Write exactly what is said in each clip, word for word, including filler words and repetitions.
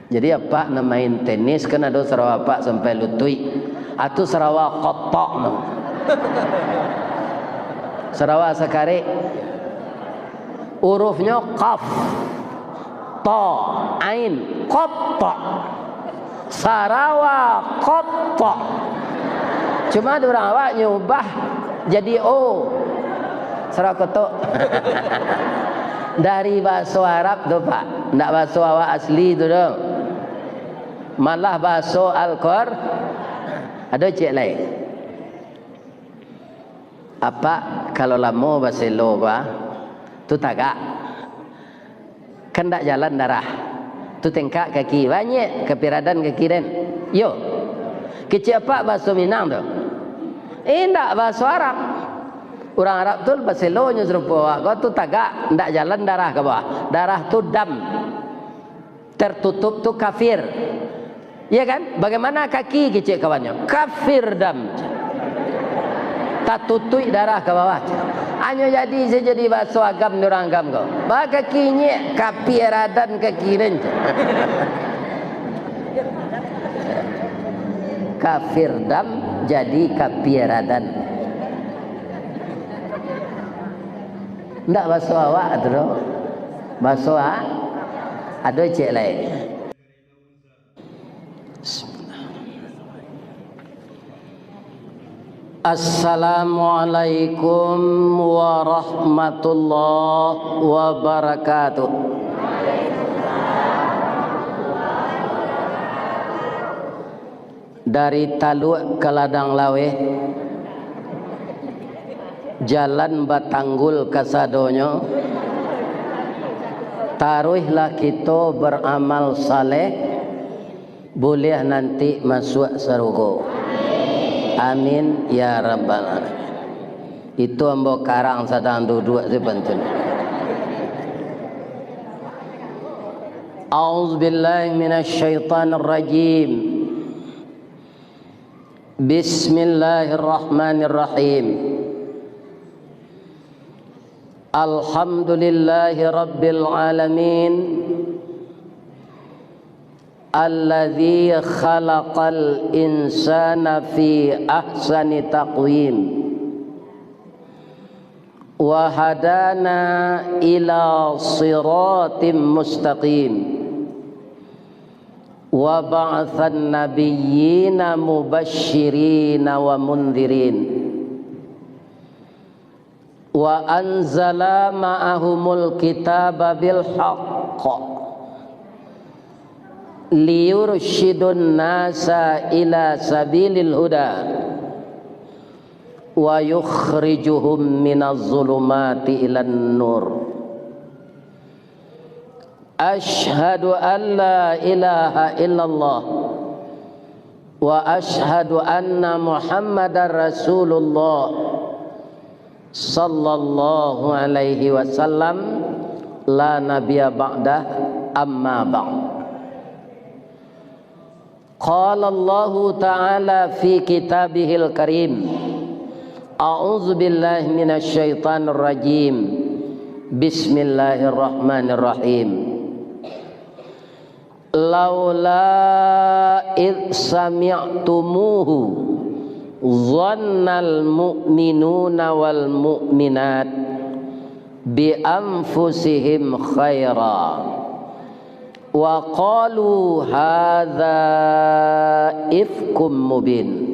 Jadi apak nan main tenis kan ado sarawa apak sampai lutuik. Atu sarawa kotok no. Sarawa sakarek. Hurufnyo qaf, ta, ain, kotok. Sarawa kotok. Cuma urang awak nyubah jadi o. Sarawa kotok. Dari bahaso Arab tu, Pak. Ndak bahaso awak asli tu doh. Malah bahaso Al-Qur-, ado ciek lai. Apak, kalau lamo baselo ko, ah, tu tagak. Kan ndak jalan darah. Tu tengkak kaki. Banyek kapiradan kaki den. Yo. Kecek apak bahaso Minang tu. Indak bahaso Arab. Urang Arab tu baselo nyo sarupo awak ko, tu tagak, ndak jalan darah ka bawah. Darah tu dam. Tertutup tu kafir. Iya kan? Bagaimana kaki, kecek kawannyo? Kafir dam. Tatutuik darah ka bawah. Hanyo jadi sajo di bahaso agam di urang agam ko. Ba kaki nyek, kapiradan kaki den. Kafir dam jadi kapiradan. Ndak bahaso awak tu doh. Bahaso a-, ado ciek lai. Assalamualaikum warahmatullahi wabarakatuh. Dari Taluak ka Ladang Laweh, jalan batanggul kasadonyo, taruihlah kito baramal saleh, buliah nanti masuak sarugo. Amin, ya rabbal alamin. Itu ambo karang sadang duduak tu pantun. A'udzubillahi minasyaitonirrajim. Bismillahirrahmanirrahim. Alhamdulillahi rabbil alamin. Alladzi khalaqal insana fi ahsani taqwim. Wa hadana ila siratim mustaqim. Wa ba'atsan nabiyyina mubasysirina wa mundhirin. Wa anzala ma'ahumul kitaba bil haqq. Liyursyidun nasa ila sabilil huda. Wa yukhrijuhum minaz zulumati ilan nur. Asyhadu an la ilaha illallah. Wa asyhadu anna Muhammadar Rasulullah. Sallallahu alaihi wasallam. La nabiyya ba'dah, amma ba'd. Qala Allahu ta'ala fi kitabihil karim. A'udzubillahi minasyaitonirrajim. Bismillahirrahmanirrahim. Laula idh sami'tumuhu dhannal mu'minuna wal mu'minat bi anfusihim khaira. Wa qalu hadza ifkum mubin.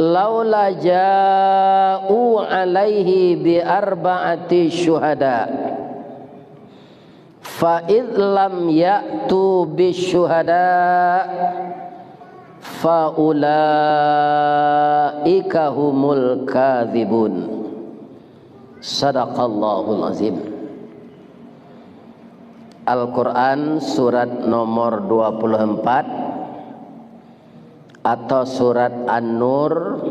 Laula ja'u alaihi bi arba'ati syuhada. Fa idh lam ya'tu bi syuhada. Fa ulaika humul kadzibun. Sadaqallahul azim. Al-Quran surat nomor dua puluh empat atau surat An-Nur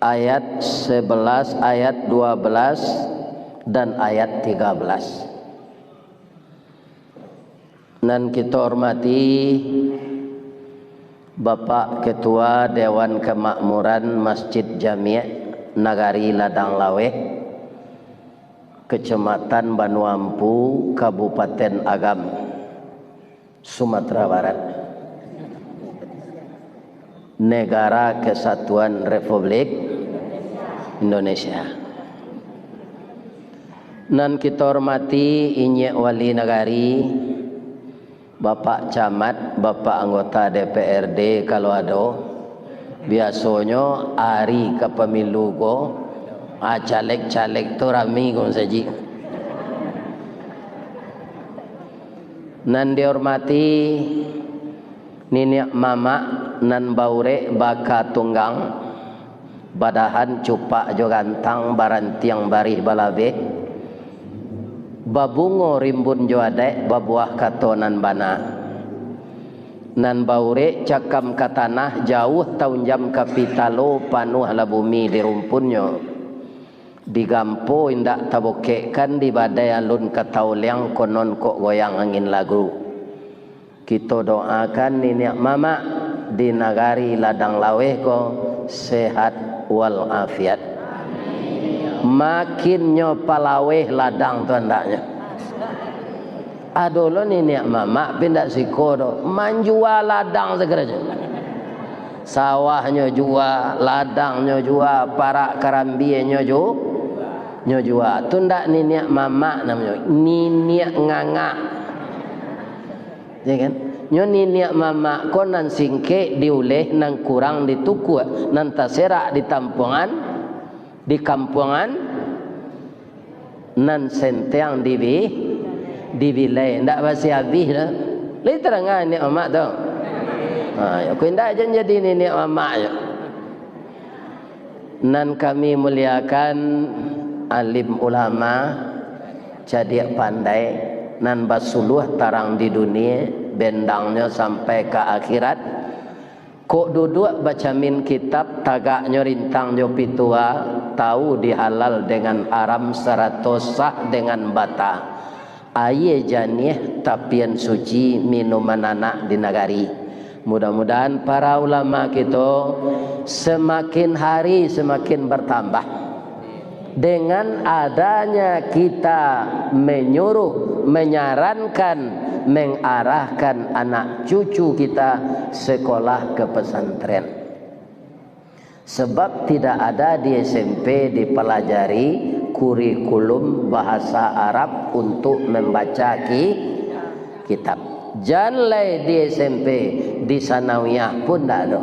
ayat sebelas, ayat dua belas dan ayat tiga belas. Nan kito hormati Bapak Ketua Dewan Kemakmuran Masjid Jamiah Nagari Ladang Laweh, Kecamatan Banua Ampu, Kabupaten Agam. Sumatera Barat, Negara Kesatuan Republik Indonesia. Nan kito hormati Inyiak Wali Nagari, Bapak Camat, Bapak Anggota D P R D kalau ado, biasonyo ari ka pamilu ko, ah, caleg-caleg tu rami ko sajik. Nan dihormati niniak mamak nan baurek baka tunggang, badahan cupak jo gantang, barantiang barih balabeh, babungo rimbun jo adaik, babuah kato nan bana. Nan baurek cakam ka tanah, jauah taunjam ka pitalo, panuahlah bumi di rumpunnyo. Digampo indak tabokekkan, di badai alun ka tauliang, konon kok goyang angin lagu. Kito doakan niniak mamak di nagari ladang laweh ko sehat wal afiat. Makin nyo palaweh ladang tu andaknyo. Ado lo niniak mamak, pi indak siko doh, manjua ladang sagarajo. Sawahnyo jua, ladangnyo jua, parak karambienyo ju-, nyo jua. Tu ndak niniak mamak namonyo, niniak ngangak. Ya kan? Nyo niniak mamak ko nan singkek diuleh, nan kurang ditukuak, nan taserak di tampuangan, di kampuangan, nan senteang dibi-, dibilai. Ndak basi abih doh. Lai tadangan niniak mamak tu? Ha, yo, ko indak jan jadi niniak mamak yo. Nan kami muliakan alim ulama, cadiak pandai, nan basuluah tarang di dunie, bendangnyo sampai ka akhirat. Kok duduak bacamin kitab, tagaknyo rintang jo pitua, tahu di halal dengan haram sarato sah dengan bata. Aia janiah tapian suci, minuman anak di nagari. Mudah-mudahan para ulama kito semakin hari semakin bertambah. Dengan adanya kita menyuruh, menyarankan, mengarahkan anak cucu kita sekolah ke pesantren. Sebab tidak ada di S M P dipelajari kurikulum bahasa Arab untuk membaca ki-, kitab. Jan lai di S M P, di sanawiyah pun ndak ado.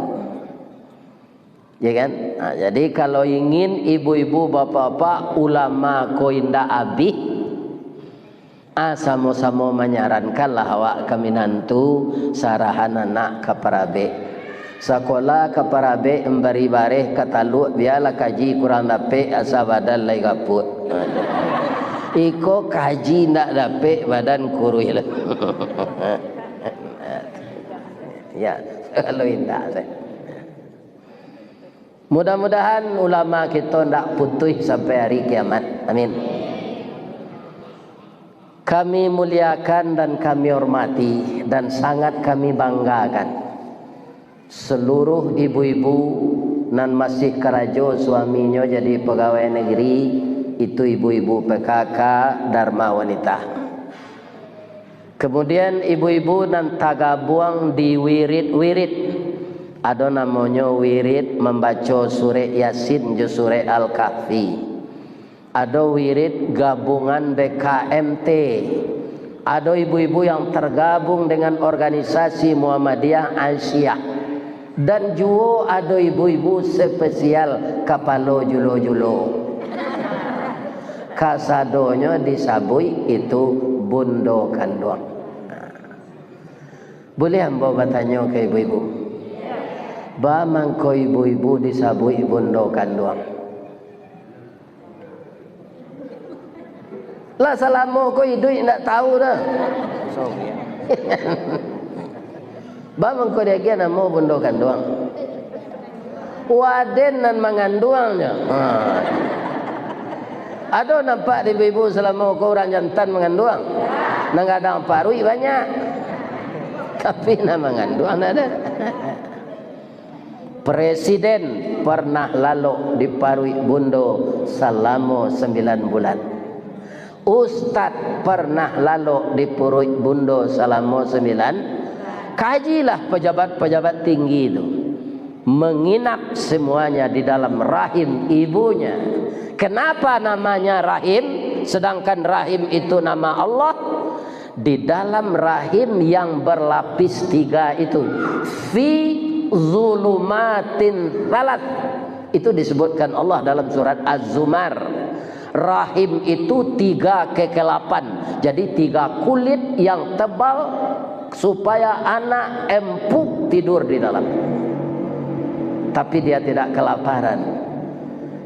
Ya kan? Ha, jadi kalau ingin ibu-ibu, bapak-bapak, ulama ko indak abih, ah, samo-samo manyarankanlah awak ka minantu, sarahan anak ka parabek. Sakolah ka parabek, mambari bareh ka taluk, bialah kaji kurang dapek, asa badan lai gapuak. Iko kaji ndak dapek, badan kuruih lah. Ya, kalau indak, mudah-mudahan ulama kito ndak putuih sampai hari kiamat. Amin. Kami muliakan dan kami hormati dan sangat kami banggakan seluruh ibu-ibu nan masih karajo suaminyo jadi pagawai negeri, itu ibu-ibu P K K, Dharma Wanita. Kemudian ibu-ibu nan tagabuang di wirid-wirid, ado namonyo wirid mambaco surek Yasin jo surek Al-Kahfi. Ado wirid gabungan B K M T. Ado ibu-ibu yang tergabung dengan organisasi Muhammadiyah Aisyah. Dan juo ado ibu-ibu spesial kapalo julo-julo. Kasadonyo disabuik itu bundo kanduang. Buliah ambo batanyo ka ibu-ibu? Ba mangko ibu-ibu disabuik bundo kanduang? Lah salamo ko iduik ndak tahu doh. Ba mangko diagiah namo bundo kanduang? Waden nan manganduangnyo. Ha. Ado nampak di ibu-ibu salamo ko urang jantan manganduang? Nan gadang paruik banyak. Tapi nan manganduang ndak ado. Presiden pernah lalok di paruik bundo salamo sambilan bulan. Ustad pernah lalok di puruik bundo salamo sambilan, kajilah pejabat-pejabat tinggi tu, menginap semuanya di dalam rahim ibunya. Kenapa namanya rahim, sedangkan rahim itu nama Allah? Di dalam rahim yang berlapis tiga itu, fi zulumatin salas, itu disebutkan Allah dalam surat Az-Zumar. Rahim itu tiga kegelapan. Jadi, tiga kulit yang tebal supaya anak empuk tidur di dalam. Tapi dia tidak kelaparan.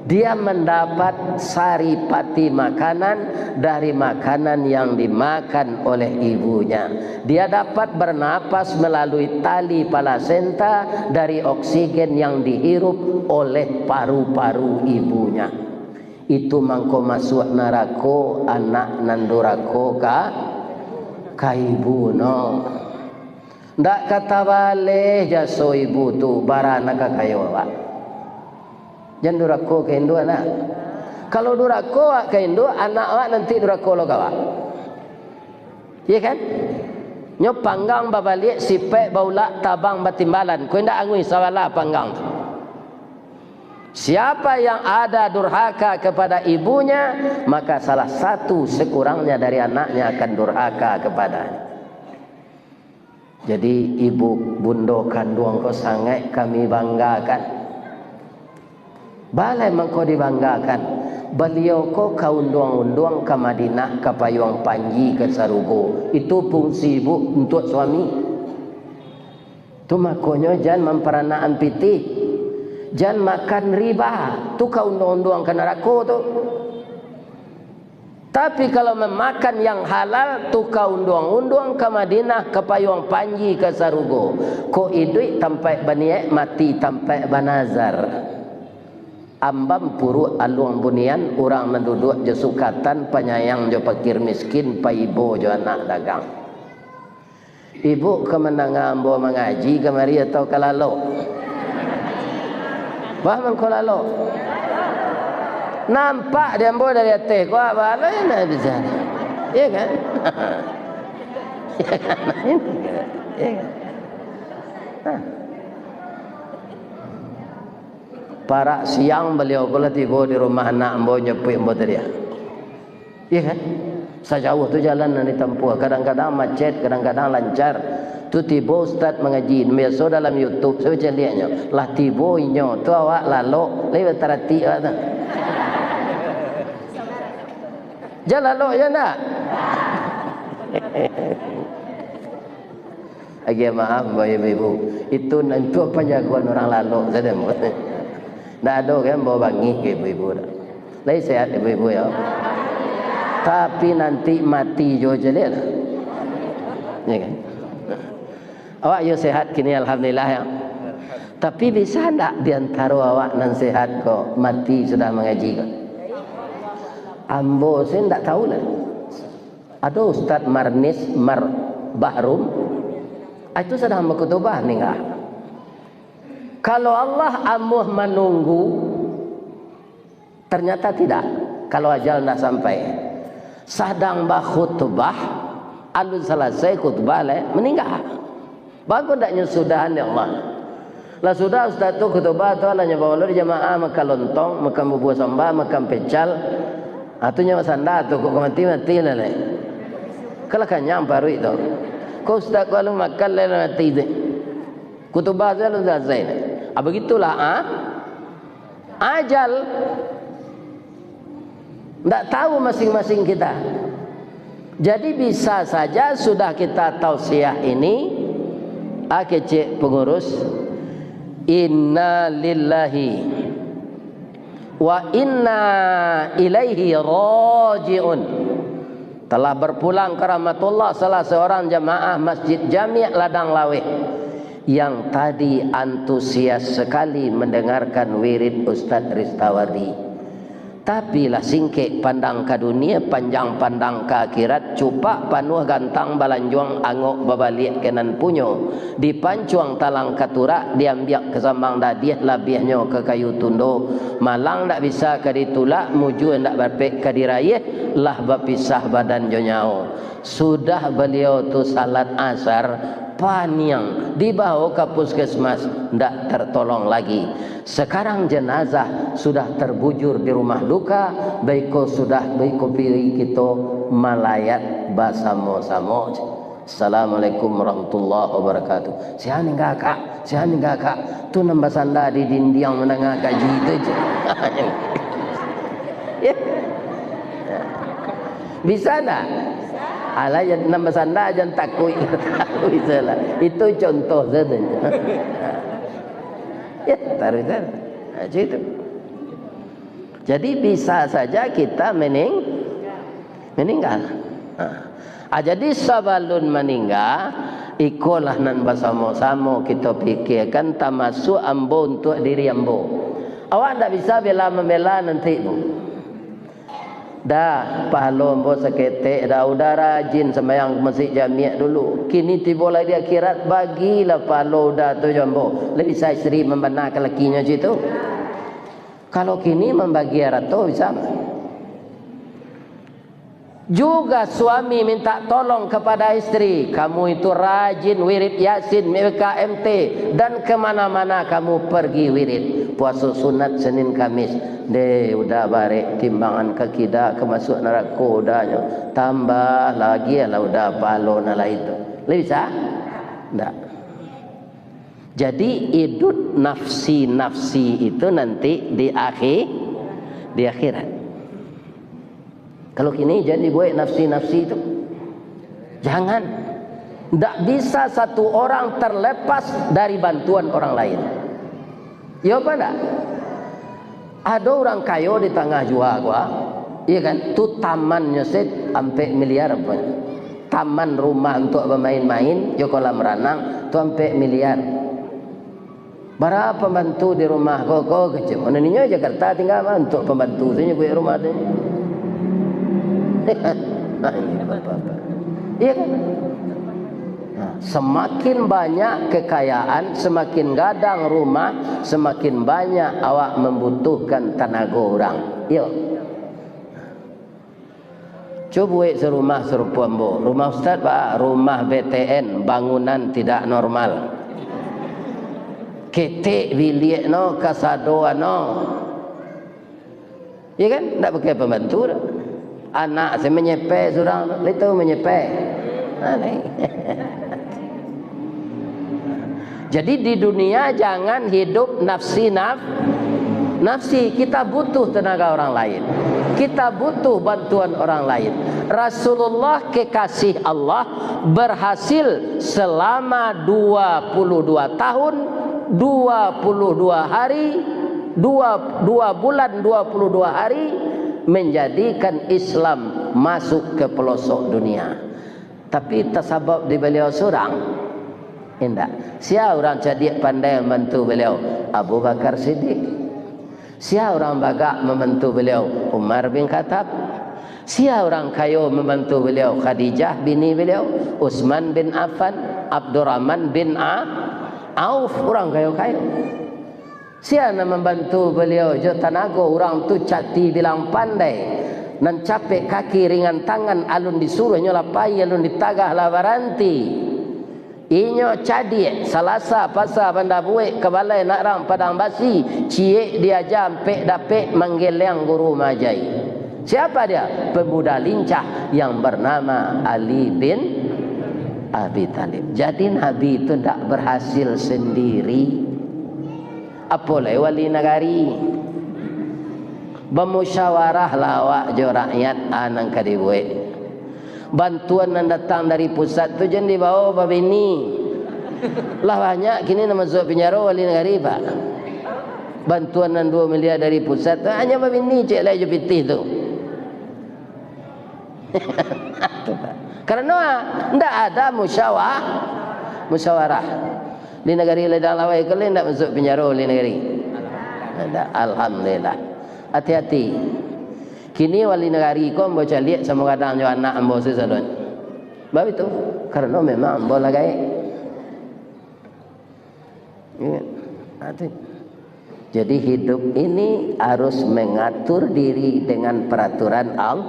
Dia mendapat saripati makanan dari makanan yang dimakan oleh ibunya. Dia dapat bernapas melalui tali plasenta dari oksigen yang dihirup oleh paru-paru ibunya. Itu mangko masuak narako anak nan durako ka, ka ibu no. Ndak ka tabaleh jaso ibu tu, bara nan ka kayo awak. Jan durako ka induak, nak. Kalau durako awak ka induak, anak awak nanti durako lo ka awak. Iya kan? Nyo panggang babaliak, sipek baulak, tabang batimbalan. Ko indak angui sabalah panggang tu. Siapa yang ada durhaka kepada ibunya, maka salah satu sekurangnya dari anaknya akan durhaka kepadanya. Jadi, ibu bundo kanduang ko sangaik kami banggakan. Balai mangko dibanggakan. Baliau ko ka unduang-unduang ka Madinah, ka payuang panji ka sarugo. Itu fungsi ibu untuak suami. Tu makonyo jan mamparanakan pitih, jan makan riba, tu ka unduang-unduang ka narako tu. Tapi kalau mamakan yang halal, tu ka unduang-unduang ka Madinah, ka payuang panji ka sarugo. Kok iduik tampaik baniaik, mati tampaik banazar. Ambam puruak aluang bunian, urang nan duduak jo sukatan, panyayang jo pakir miskin, paibo jo anak dagang. Ibu ka mandanga ambo mangaji kamari atau ka lalok? Bah mangko lalok. Nampak di ambo dari ateh ko, abah lo yang nak bicara. Iya kan? Iya kan? Iya kan? Nah. Parak siang baliau ko lah tibo di rumah anak ambo, nyepuik ambo tadi. Iya kan? Sajauah tu jalan nan ditampuah. Kadang-kadang macet, kadang-kadang lancar. Tu tibo ustaz mangaji. Biaso dalam YouTube, saya baca liaknyo. Lah tibo inyo. Tu awak lalok. Lai bataratik awak tu. Jan lalok, ya ndak? Agiah maaf, Bapak Ibu. Itu, itu panjagoan urang lalok sajo. Ndak ado kan bawa bangih ka ibu-ibu dah. Lai sehat ibu-ibu, ya. Tapi nanti mati jo caliak lah. Ya kan? Awak yo sehat kini, alhamdulillah, ya. Tapi bisa ndak di antaro awak nan sehat ko mati sudah mangaji ko? Ambo se ndak tahu lah. Ado Ustaz Marnis Mar Bahrum, ah, itu sadang bakutubah ningga. Kalau Allah amuah manunggu, ternyata tidak. Kalau ajal ndak sampai, sadang bakhutubah, alun salasai khutubah lai, maningga. Bagus ndak nyo sudahan, ya Allah? Lah sudah ustaz tu khutubah tu, alah nyo bawa lo di jamaah makan lontong, makan bubua samba, makan pecal. Ah, tu nyo sanda tu, kok mati, mati lah lai. Kalah kanyang paruik tu. Kok ustaz ko alun makan lai, lah mati tu. Khutubah tu alun salasai. Ah, begitulah, ah. Ajal. Ndak tahu masing-masing kita. Jadi, bisa saja sudah kita tausiah ini, ah, kecek pengurus, "Inna lillahi wa inna ilaihi raji'un." Telah berpulang ke rahmatullah salah seorang jamaah Masjid Jami' Ladang Laweh yang tadi antusias sekali mendengarkan wirid Ustaz Ristawardi. Tapi lah singkek pandang ka dunia, panjang pandang ka akhirat, cupak panuah gantang balanjuang, angok babaliak ka nan punyo, dipancuang talang katurak, diambiak ka sambang dadiah, labiahnyo ka kayu tundo, malang ndak bisa ka ditulak, mujua ndak dapek ka diraiah, lah bapisah badan jo nyawo. Sudah baliau tu salat asar, paniang, dibawo ka puskesmas, ndak tertolong lagi. Sekarang jenazah sudah terbujur di rumah duka, baiko sudah, baiko piri kito malayat basamo-samo. Assalamualaikum warahmatullahi wabarakatuh. Sia ningga, Kak? Sia ningga, Kak? Tu nan basanda di dindiang mandanga kaji tu je. Ya. Bisa ndak? Alah, jan nan basanda, jan takuik. Bisa lah. Itu contoh saja. Ya, taruih saja. Nah, macam itu. Jadi, bisa saja kita mening-, meninggal. Nah. Ah, jadi, sabalun maningga, ikolah nan basamo-samo kito pikirkan, tamasuak ambo untuak diri ambo. Awak ndak bisa bela-mambela nanti, Bu. Dah, pahalo ambo saketek dah, udah rajin sambayang masjid jamiak dulu. Kini tibo lai di akhirat, bagilah pahalo udah tu jo ambo. Lai bisa isteri mambanaka lakinyo cik tu. Kalau kini mambagi arato bisa. Juga suami minta tolong kepada isteri, kamu itu rajin wirid Yasin, M K M T, dan kemana-mana kamu pergi wirid. Puaso sunat Senin Kamis. Deh, udah barek timbangan ka kida, ka masuak narako udahnyo. Tambah lagi lah udah pahalo nan lain tu. Lai bisa? Ndak. Jadi, idup nafsi-nafsi itu nanti di akhi-, di akhirat. Kalau kini, jan dibuek nafsi-nafsi itu. Jangan. Ndak bisa satu orang terlepas dari bantuan orang lain. Iyo apa ndak? Ado urang kayo di tangah jua ko, ah. Iyo kan? Tu tamannyo se ampek miliar aponyo. Taman rumah untuak bamain-main, jo kolam ranang, tu ampek miliar. Bara pambantu di rumah ko, ko kecek. Mano ninyo Jakarta tingga, mah, untuak pambantu sajo buek rumah tu. Iyo kan? Nah, semakin banyak kekayaan, semakin gadang rumah, semakin banyak awak mambutuhkan tanago urang. Iyo. Cubo buek sarumah sarupo ambo. Rumah ustaz, Pak, rumah B T N, bangunan tidak normal. Ketek biliak no, kasado ano. Iyo kan? Ndak pakai pambantu doh. Anak se manyepeh surang tu, lai tahu manyepeh. Ha, lai. Jadi, di dunia jangan hidup nafsi-naf-, nafsi. Kita butuh tenaga orang lain. Kita butuh bantuan orang lain. Rasulullah kekasih Allah berhasil selama dua puluh dua tahun, dua puluh dua hari, dua, dua bulan, dua puluh dua hari, menjadikan Islam masuk ke pelosok dunia. Tapi tasabab di baliau surang? Indak. Sia urang cadiak pandai mambantu baliau? Abu Bakar Siddiq. Sia urang bagak mambantu baliau? Umar bin Khattab. Sia urang kayo mambantu baliau? Khadijah bini baliau, Utsman bin Affan, Abdurrahman bin A-, Auf, urang kayo-kayo. Sia nan mambantu baliau jo tanago? Urang tu cati bilang pandai, nan capek kaki ringan tangan, alun disuruah nyo lah pai, alun ditagah lah baranti. Inyo cadiak, Salasa pasa Banda Buek, ka balai nak rang Padang Basi, ciek diaja ampek dapek, manggeliang guru maajai. Siapa dia? Pemuda lincah yang bernama Ali bin Abi Thalib. Jadi Nabi itu ndak berhasil sendiri. Apo lai wali nagari? Bamusyawarahlah awak jo rakyat, a nan ka dibuek. Bantuan nan datang dari pusat tu jan dibawo babini. Lah banyak kini nan masuak pinjaro wali nagari, Pak. Bantuan nan duo miliar dari pusat tu, hanyo babini ciek lai jo pitih tu. Karano ndak ada musyawa-, musyawarah. Di nagari ladang lawai ko lai ndak masuak pinjaro di nagari? Ndak, alhamdulillah. Hati-hati. Kini wali nagari ko ambo caliak samo gadang jo anak ambo sasadonyo. Baitu, karano memang ambo lah gaek. Ingat, hati. Jadi hidup ini harus mengatur diri dengan peraturan Al-,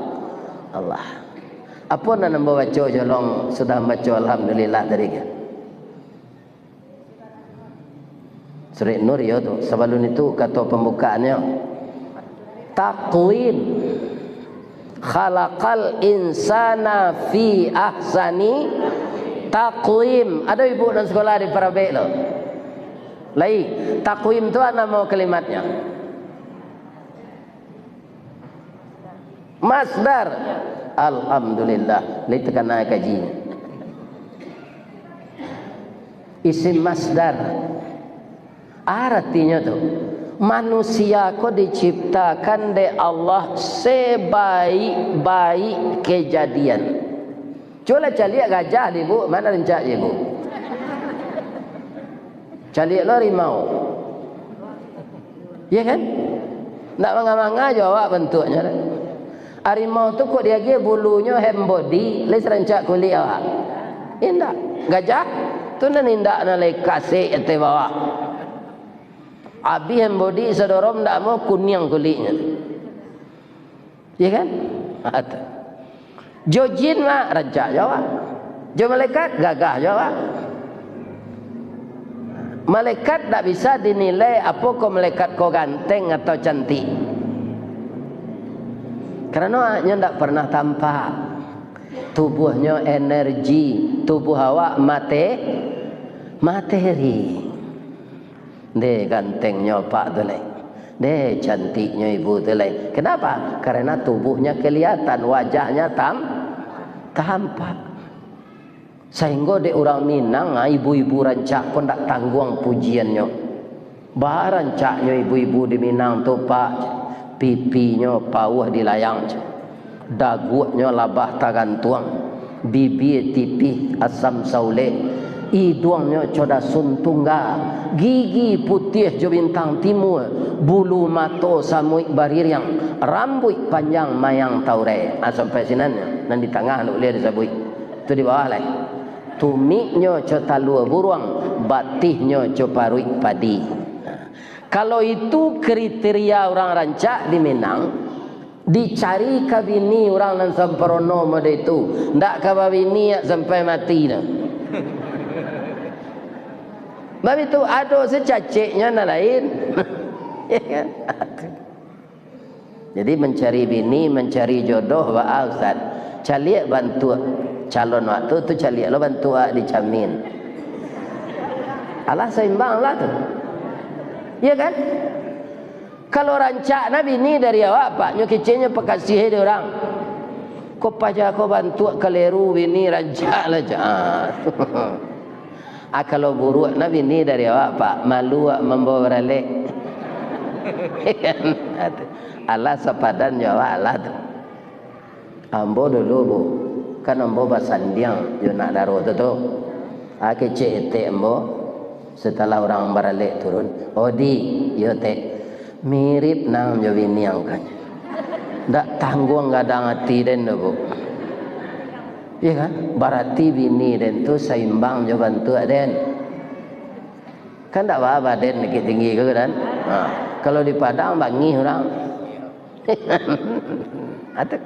Allah. Apo nan ambo baco jolong sudah ambo baco Alhamdulillah tadi kan? Surah Nur yo tu. Sabalun itu kato pambukaannyo. Taqwim. Khalaqal insana fi ahsani taqwim. Ado ibu nan sakolah di Parabek tu? Lai, taqwim tu a namo kalimatnyo? Masdar. Alhamdulillah, lai takana kaji. Isim masdar. Aratinyo tu, manusia ko diciptakan dek Allah sebaik-baik kejadian. Cubolah caliak gajah, Ibu, ma nan rancak, Ibu? Caliak lo harimau. Iya kan? Ndak manga-manga jo awak bantuaknyo. Harimau tu kok diagiah bulunyo hand body, lai sarancak kulik awak? Indak. Gajah tu nan indak, nan lai kasek ateh bawah. Abih hand body sadorong ndak mau kuniang kuliknyo. Iya kan? Jo jin mah rancak jo awak. Jo malaikat gagah jo awak. Malaikat ndak bisa dinilai apo ko malaikat ko ganteng atau cantik. Karano awaknyo ndak pernah tampak. Tubuahnyo energi, tubuah awak mate-, materi. Deh, gantengnyo apak tu lai. Deh, cantiknyo ibu tu lai. Kenapa? Karena tubuhnya kelihatan, wajahnya tam-, tampak. Sahinggo dek urang Minang, ah, ibu-ibu rancak pun ndak tangguang pujiannyo. Barancaknyo ibu-ibu di Minang tu, Pak. Pipinyo pauah di layang, daguaknyo labah tagantuang, bibia tipih asam saulek, iduangnyo co dasun tungga, gigi putiah jo bintang timua, bulu mato samuik baririang, rambuik panjang mayang taurai. Ah, sampai sinan, nan di tangah tu buliah disabuik. Tu di bawah lai. Tumiknyo co talua buruang, batihnyo co paruik padi. Kalau itu kriteria urang rancak di Minang, dicari ka bini urang nan samparono model itu, ndak ka babini sampai mati tu. Bab itu ado se caceknyo nan lain. Ya kan? Jadi mancari bini, mancari jodoh, baa Ustaz? Caliak bantuak calon wak tu, tu caliak lo bantuak wak di camin. Alah saimbang lah tu. Iya kan? Kalau rancak na bini dari awak, Pak, nyo keceknyo pakasiah di urang. Ko paja ko bantuak kaleru bini rancak lah, Cak. Ah, kalau buruak na bini dari awak, Pak, malu awak mambawa baralek. Alah sapadan jo awak lah tu. Ambo dulu, Bu, kan ambo basandiang jo nak daro tu, tu. Ah, kecek etek ambo, setelah urang baralek turun. "Oh, Di, iyo, Tek. Mirip nan jo bini ang kan. Ndak tangguang gadang ati den tu, Bu." Iya kan? Barati bini den tu saimbang jo bantuak den. Kan ndak baa baden Bukittinggi ko kan? Ha, kalau di Padang bangih urang. Atau,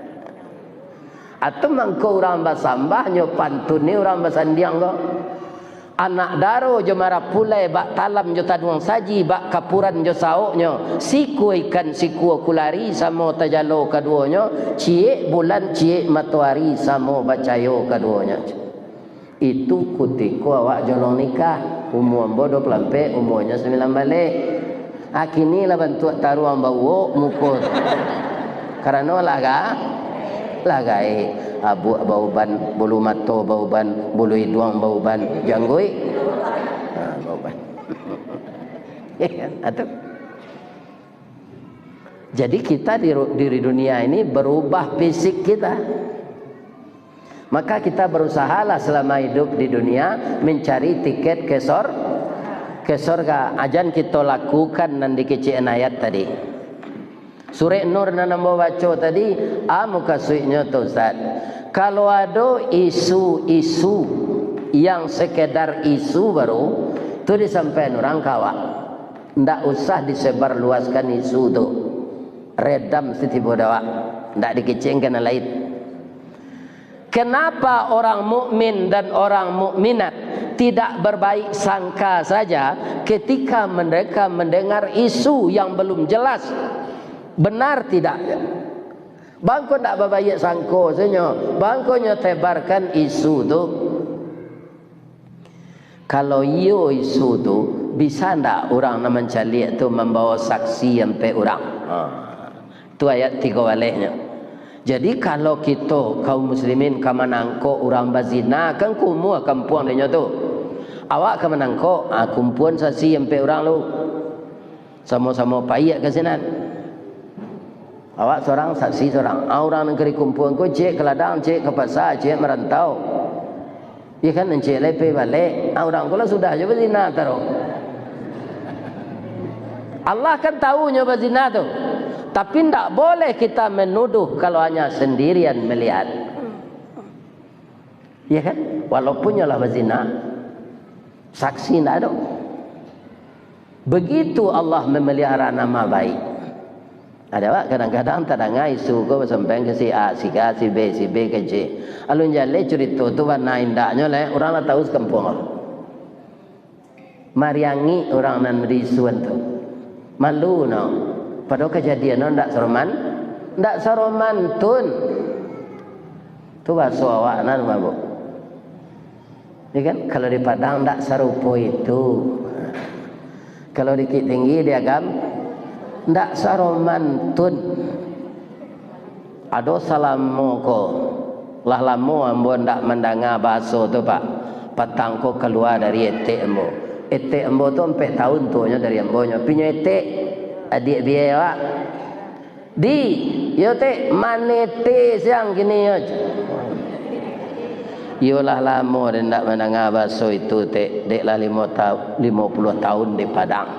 atau mangko urang basambah nyo pantun ni urang basandiang ko. Anak daro jo marapulai, bak talam jo taduang saji, bak kapuran jo saoknyo, sikua ikan sikua kulari, samo tajalo kaduonyo, ciek bulan ciek matoari, samo bacayo kaduonyo. Itu kutiko awak jolong nikah, umua ambo duo puluah ampek, umuanyo sambilan baleh. Ah, kini lah bantuak taruang bauok muko tu. Karano lah ga-, lah gaek. Abuak bauban, bulu mato bauban, bulu iduang bauban, jangguik. Ha, bauban. Atu. Jadi kita di ru-, diri dunia ini berubah fisik kita. Maka kita berusahalah selama hidup di dunia mencari tiket ke sor-, ke sorga. Ajan kita lakukan nan dikecek ayat tadi. Surek Nur nan ambo baco tadi, a mukasuiknyo tu, Ustaz. Kalau ado isu-isu yang sekedar isu baru, tu disampaian urang ka awak. Ndak usah disebarluaskan isu tu. Redam sitibo dek awak. Ndak dikecengkan nan lain. Kenapa orang mukmin dan orang mukminat tidak berbaik sangka saja ketika mereka mendengar isu yang belum jelas benar tidaknya? Bangko ndak babaiak sangko sajo, bangko nyo tebarkan isu tu. Kalau iyo isu tu, bisa ndak urang nan mancaliak tu mambawa saksi ampek urang? Ha. Tu ayat tigo balehnyo. Jadi, kalau kito kaum muslimin ka manangkok urang bazina, kan kumuah kampuang dinyo tu. Awak ka manangkok, ah, kumpuan saksi ampek urang lu. Samo-samo paiak ka sinan. Awak sorang, saksi sorang. Ah, urang nan ka dikumpuan ko, ciek ka ladang, ciek ka pasa, ciek marantau. Iyo kan, nan ciek lai pai balek. Ah, urang ko lah sudah jo bazina taruih. Allah kan tahu nyo bazina tu. Tapi ndak boleh kita menuduh kalau hanya sendirian melihat. Iyo kan? Walaupun nyo lah bazina, saksi ndak ado. Begitu Allah memelihara nama baik. Ada, Pak, kadang-kadang tadanga isu ko basampaian ka si A, si K, si B, si B ka C. Alun jaleh curito tu bana indaknyo, leh, urang lah tahu sakampuang. Mariangik urang nan diisuan tu. Malu no. Padahal kajadian no ndak saroman, ndak saromantun. Tu bahaso awak nan mabuk. Ya kan? Kalau di Padang ndak sarupo itu. Kalau di Bukittinggi, di Agam, ndak saromantun. Ado salamo ko, lah lamo ambo ndak mandanga bahaso tu, Pak. Patang ko kalua dari etek ambo. Etek ambo tu ampek taun tuonyo dari ambo nyo. Pinyo etek, adiak biai awak. Di, yo tek, manete siang kini yo. Yo lah lamo den ndak mandanga bahaso itu, tek. Dek lah limo tau-, limo puluah taun di Padang.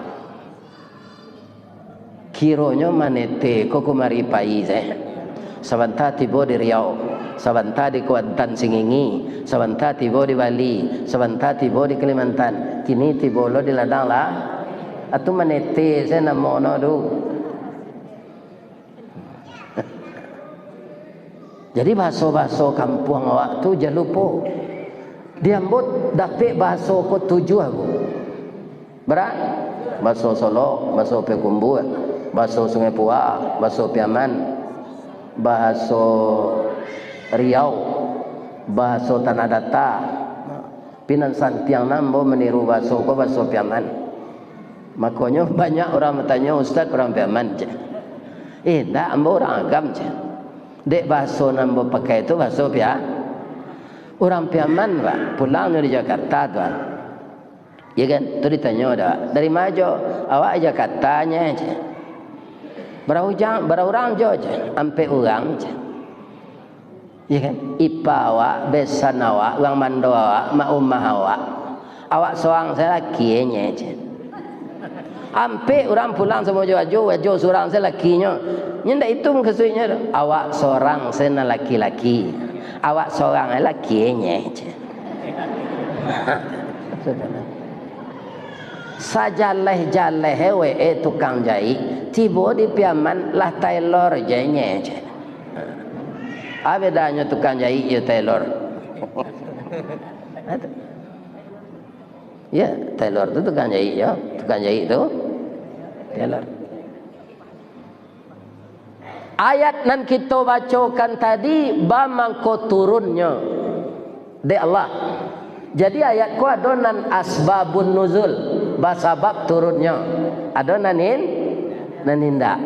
Kironyo manete ko kumari pai se. Sabanta tibo di Riau, sabanta di Kuantan Singingi, sabanta tibo di Bali, sabanta tibo di Kalimantan, kini tibo lo di ladang lah. Atu manete se namo no tu. Jadi bahaso-bahaso kampuang awak tu jan lupo. Di ambo dapek bahaso ko tujuah ko. Bara? Bahaso Solok, bahaso Payakumbuah, bahaso Sungai Pua, bahaso Piaman, bahaso Riau, bahaso Tanah Data. Tapi nan santiang nan ambo maniru bahaso ko bahaso Piaman. Makonyo banyak urang batanyo, "Ustaz, urang Piaman," cek. "Eh, ndak, ambo urang Agam," cek. Dek bahaso nan ambo pakai tu bahaso Pia-, urang Piaman, Pak, pulangnyo di Jakarta tu, ah. Iyo kan? Tu ditanyo dah, "Dari ma jo?" "Awak Jakarta nyo," cek. "Bara ujang, bara urang jo?" cek. "Ampek urang," cek. Iyo kan? Ipa awak, besan awak, urang bando awak, mak umah awak. Awak sorang se laki e nye, cek. Ampek urang pulang samo jo Ajo, Ajo sorang se lakinyo. Nyo ndak itu mukasuiknyo tu. Awak sorang se nan laki-laki. Awak sorang e laki e nye, cek. Sajaleh-jaleh e we e tukang jaik, tibo di Piaman lah tailor je nye, cek. A bedanyo tukang jaik jo tailor? Ya, tailor tu tukang jaik jo, tukang jaik tu tailor. Ayat nan kito bacokan tadi, ba mangko turunnyo dek Allah. Jadi, ayat ko ado nan asbabun nuzul, basabab turunnyo. Ado nan in-, nan indak.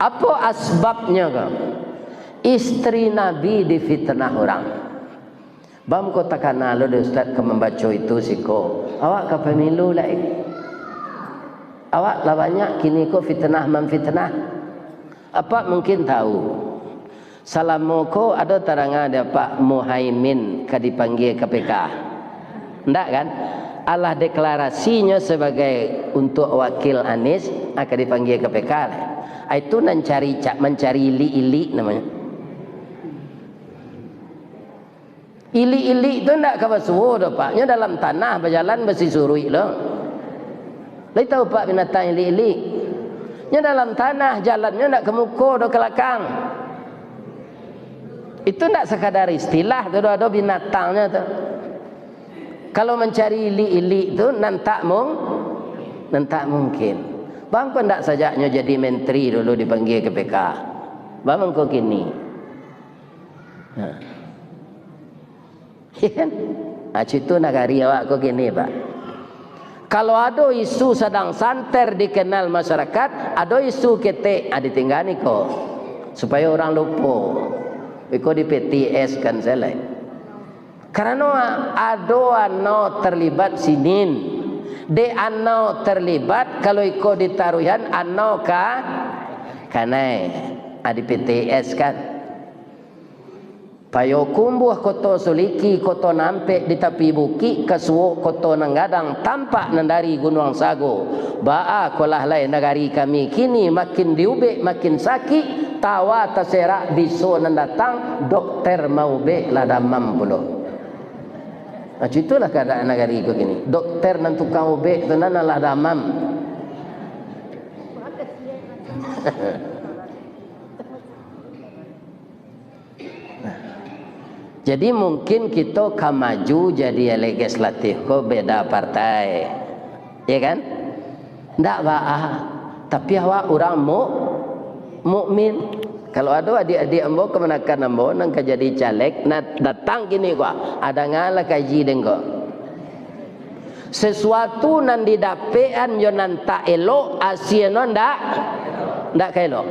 Apo asbabnyo ko? Istri Nabi difitnah urang. Bam ko takana lo dek Ustaz ka mambaco itu siko. Awak ka pamilu lai. Awak lah banyak kini ko fitnah mamfitnah. Apak mungkin tahu. Salamo ko ado tadanga dek Apak Muhaimin ka dipanggia K P K? Ndak kan? Alah deklarasinyo sabagai untuak wakil Anies, Akan dipanggia K P K lah. Ah, itu nan cari, cak mancari ilik-ilik namonyo. Ilik-ilik tu ndak ka basuo doh, Pak. Nyo dalam tanah bajalan basisuruik lo. Lai tahu, Pak, binatang ilik-ilik? Nyo dalam tanah, jalannyo ndak ka muko doh, ka lakang. Itu ndak sakadar istilah tu doh, ado binatangnyo tu. Kalau mancari ilik-ilik tu, nan tak mung-, nan tak mungkin. Bangko ndak sajaknyo jadi menteri dulu dipanggia K P K. Bangko kini. Nah. Iya kan? Ah, citu nagari awak ko kini, Pak. Kalau ado isu sadang santer dikenal masyarakat, ado isu ketek, ah, ditinggaan iko. Supayo urang lupo. Iko di P T S kan selek. Karano ado anau terlibat sinin. Dek anau terlibat, kalau iko ditaruihan, anau ka kanai. Ah, di P T S kan. Payokumbuah Koto Suliki, Koto Nampek di tapi bukik, ka suok Koto Nan Gadang, tampak nan dari Gunuang Sago. Baa kolah lai nagari kami kini, makin diubek makin sakik, tawa taserak biso nan datang, dokter maubek lah damam pulo. Nah, itulah keadaan nagari ko kini. Dokter nan tukang ubek tu nan lah damam. Jadi mungkin kito ka maju jadi legislatif ko beda partai. Ya kan? Ndak baa. Tapi awak urang mu-, mukmin. Kalau ado adiak-adiak ambo, kamanakan ambo, nan ka jadi caleg, nan datang kini ko, ah, dangalah kaji den ko. Sesuatu nan didapekan jo nan tak elok, asienyo ndak, ndak ka elok.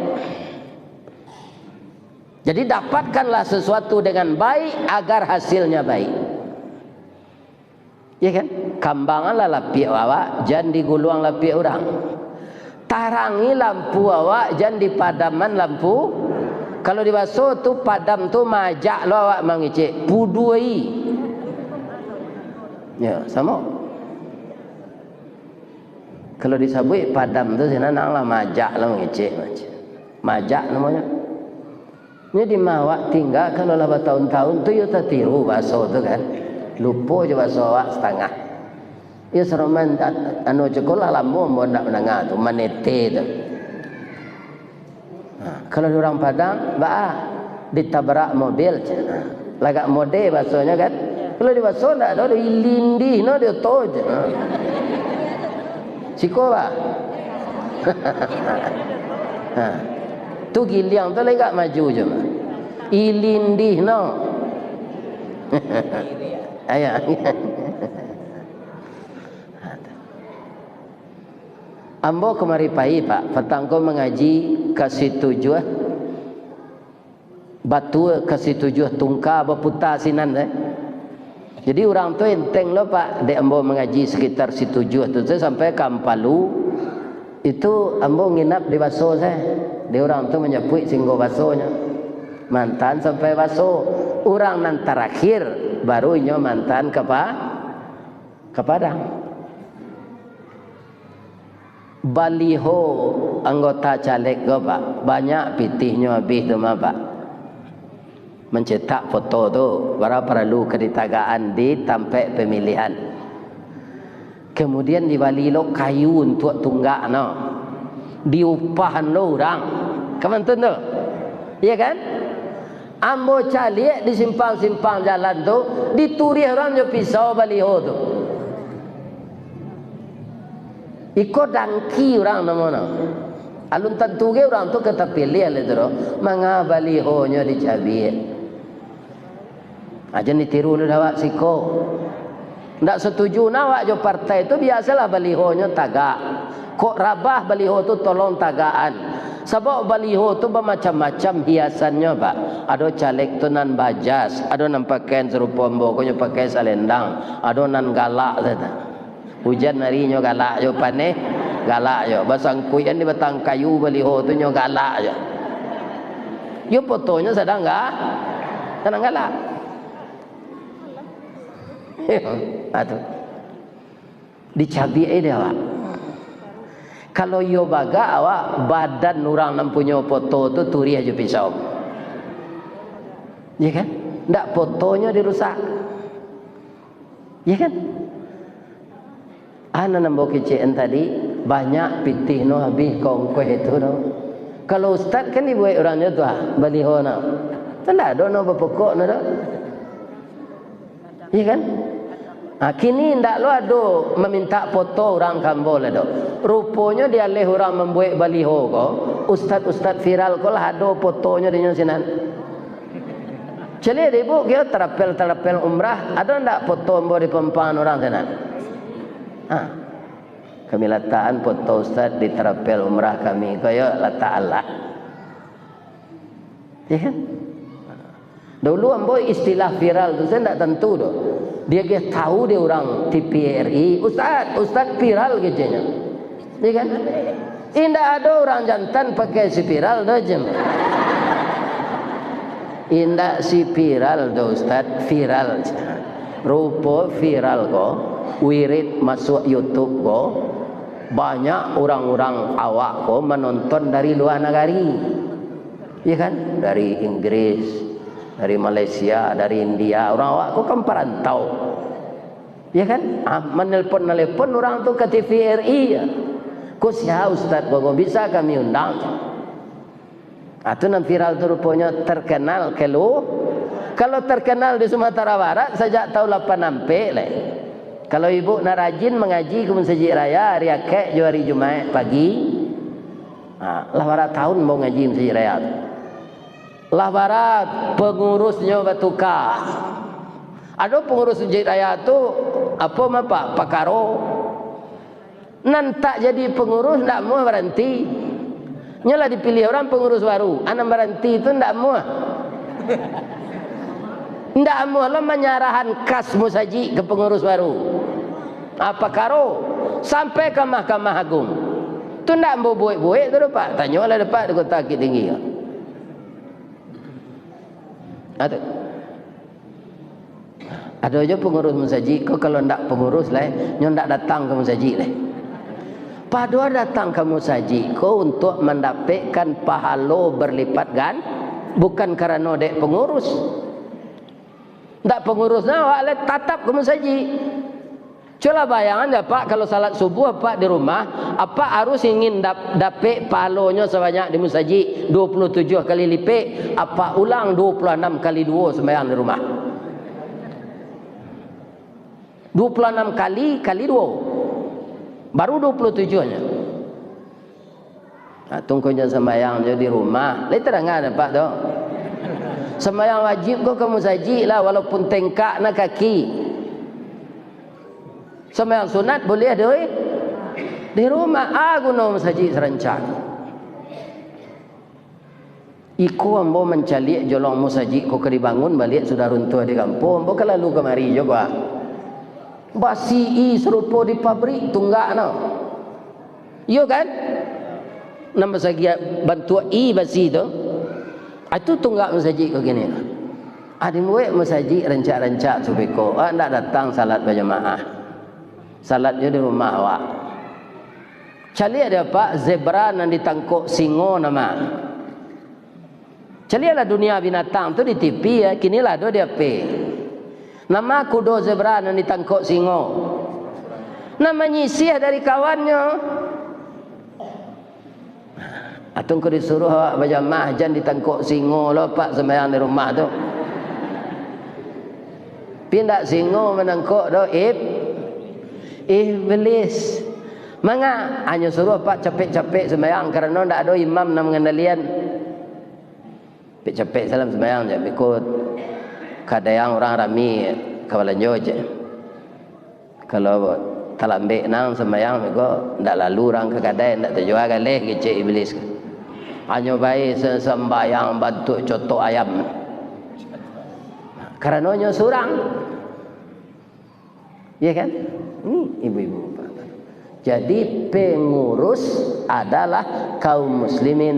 Jadi, dapatkanlah sesuatu dengan baik, agar hasilnya baik. Ya kan? Kambanganlah lapiak awak, jan diguluang lapiak urang. Tarangi lampu awak, jan dipadaman lampu. Kalau di baso tu, padam tu maajak lo awak mangecek, puduai. Ya, samo. Kalau disabuik padam tu, sinan nang lah maajak lo mangecek, maajak. Maajak namonyo. Nyo di ma awak tingga, kalau lah batahun-tahun tu, yo tatiru baso tu kan. Lupo jo baso awak satangah. Yo saroman, a-, anu cako lah lamo ambo ndak mandanga tu, manete tu. Ha, kalau di urang Padang, baa, ditabrak mobil, cen. Ha, lagak mode basonyo kan. Kalau di baso ndak ado, ilindih no di oto, cen. Ha. Siko, ba. Ha. Tu giliang tu lagak maju je, ba. Ilindih no. Ayo. Ambo kamari pai, Pak, patang ko mangaji ka Situjuah, batua ka Situjuah, tungka baputa sinan, eh. Jadi, urang tu enteng lo, Pak, dek ambo mangaji sekitar Situjuah tu, tu sampai ka Ampalu, itu ambo nginap di baso sae. Dek urang tu manjapuik singgo basonyo. Mantan sampai baso. Urang nan tarakhir, baru inyo mantan ka Pa-, ka Padang. Baliho anggota caleg ko, Pak, banyak pitihnyo abih tu mah, Pak. Mancetak foto tu, bara paralu ka ditagakan di tampek pamilihan. Kamudian dibali lo kayu untuak tunggak no. Diupahan lo urang. Ka mantun tu. Iya kan? Ambo caliak di simpang-simpang jalan tu, dituriah urang jo pisau baliho tu. Iko dangki urang namonyo. Alun tantu ge urang tu ka tapiliah lai tu doh. Manga balihonyo dicabiak. Ah, jan ditiru dek awak siko. Ndak satuju nah awak jo partai tu, biasolah balihonyo tagak. Kok rabah baliho tu tolong tagakan. Sabab baliho tu bamacam-macam hiasannyo, Pak. Ado caleg tu nan bajas, ado nan pakaian sarupo ambo ko nyo pakai salendang, ado nan galak sajo. Ujan ari nyo galak jo, paneh galak jo. Basangkuikan di batang kayu baliho tu nyo galak jo. Yo fotonyo sadang ga-, sadang galak. Ah, tu. Dicabiak ai dek awak. Kalau iyo bagak awak, badan urang nan punyo foto tu turiah jo pisau. Iya kan? Ndak fotonyo dirusak. Iya kan? Anak nan bawa kecek tadi, banyak pitih no habih kongkoh itu no. Kalau ustad kan dibuek urang jo tu ah, baliho no. Tu ndak ado no bapokok no doh. Iya kan? Ha, kini ndak lo ado mamintak foto urang ka ambo lah doh. Ruponyo dialih urang mambuek baliho ko, ustad-ustad viral ko lah ado fotonyo dinyo sinan. Caliak dek ibu, kio tarapel-tarapel umrah, ado ndak foto ambo dipampangan urang sinan? Ha. Kami latakan foto ustad di tarapel umrah kami ko, yo latak alah. Ya kan? Dulu ambo istilah viral tu, saya ndak tantu doh. Diagiah tahu dek urang T V R I, "Ustad, ustad viral," keceknyo. Ya kan? Indak ado urang jantan pakai si viral doh, jem. Indak si viral doh, ustad, viral. Rupo viral ko, wirid masuak YouTube ko, banyak urang-urang awak ko manonton dari lua nagari. Iya kan? Dari Inggris, dari Malaysia, dari India. Urang awak ko kan parantau. Iya kan? Ah, manelpon-nelpon urang tu ka T V R I, ya. Ko sia ustad ko, ko bisa kami undang? Ah, tu nan viral tu ruponyo terkenal kelu-, kalau terkenal di Sumatera Barat sajak tahun lapan ampek lai. Kalau ibu nak rajin mangaji ka Masajik Raya ari Akaik jo ari Jumaik pagi, ha, lah bara tahun ambo ngaji Masajik Raya tu. Lah bara pangurusnyo batuka. Ado pangurus Masajik Raya tu, apo mah, Pak? Pakaro. Nan tak jadi pangurus ndak amuah baranti. Nyo lah dipiliah urang pangurus baru. A nan baranti tu ndak amuah. Ndak amuah lo manyarahan kas musajik ka pangurus baru. Apa karo? Sampai ka Mahkamah Agung. Tu ndak ambo buek-buek tu doh, Pak. Tanyolah dek Pak di Kota Bukittinggi. Ado. Ado jo pangurus musajik ko, kalau ndak pangurus lai, nyo ndak datang ka musajik lai. Padohal datang ka musajik ko untuak mandapekkan pahalo barlipat gan-, bukan karano dek pangurus. Ndak pangurus nah, awak lai tatap ka musajik. Cubolah bayangan dek Apak, kalau salat subuah Apak di rumah, Apak harus ingin dap-, dapek pahalonyo sabanyak di musajik, dua puluh tujuah kali lipek, Apak ulang dua puluh anam kali duo sumbayang di rumah. Dua puluh anam kali, kali duo. Baru dua puluh tujuahnyo. Nah, tungkonyo sambayang jo di rumah. Lai tadanga dek Apak tu. Sambayang wajib ko ka musajik lah, walaupun tengkak na kaki. Sambayang sunat buliah di, di rumah. A guno musajik sarancak. Iko ambo mancaliak jolong musajik ko ka dibangun baliak sudah runtuah di kampuang. Ambo ka lalu kamari juo, Pak. Basi i sarupo di pabrik tunggak no. Iyo kan? Nan basagi bantuak i basi tu. Ah, itu tunggak musajik ko kini. Ah, dibuek musajik rancak-rancak sabeko. Ah, ndak datang salat bajamaah. Salat jo di rumah awak. Caliak dek Apak zebra nan ditangkok singo nama. Caliaklah dunia binatang tu di T V ya, kini lah ado di H P. Nama kudo zebra nan ditangkok singo? Nan manyisiah dari kawannyo. Atau engkau disuruh awak bajamaah, jan ditangkok singo lo, Pak, sambayang di rumah tu. Pindak singo manangkok do, ib-, iblis. Manga, hanyo suruh, Pak, capek-capek sambayang, karano ndak ado imam nan mangandalian. Capek-capek salam sambayang je, biko kadai urang rami ka balanjo je. Kalau talambek nan sambayang, biko ndak lalu urang ka kadai, ndak tajua galeh, kecek iblis. Hanyo bae se-, sambayang bantuak cotok ayam. Karano nyo surang. Iya kan? Ini ibu-ibu, bapak-bapak. Jadi, pengurus adalah kaum muslimin,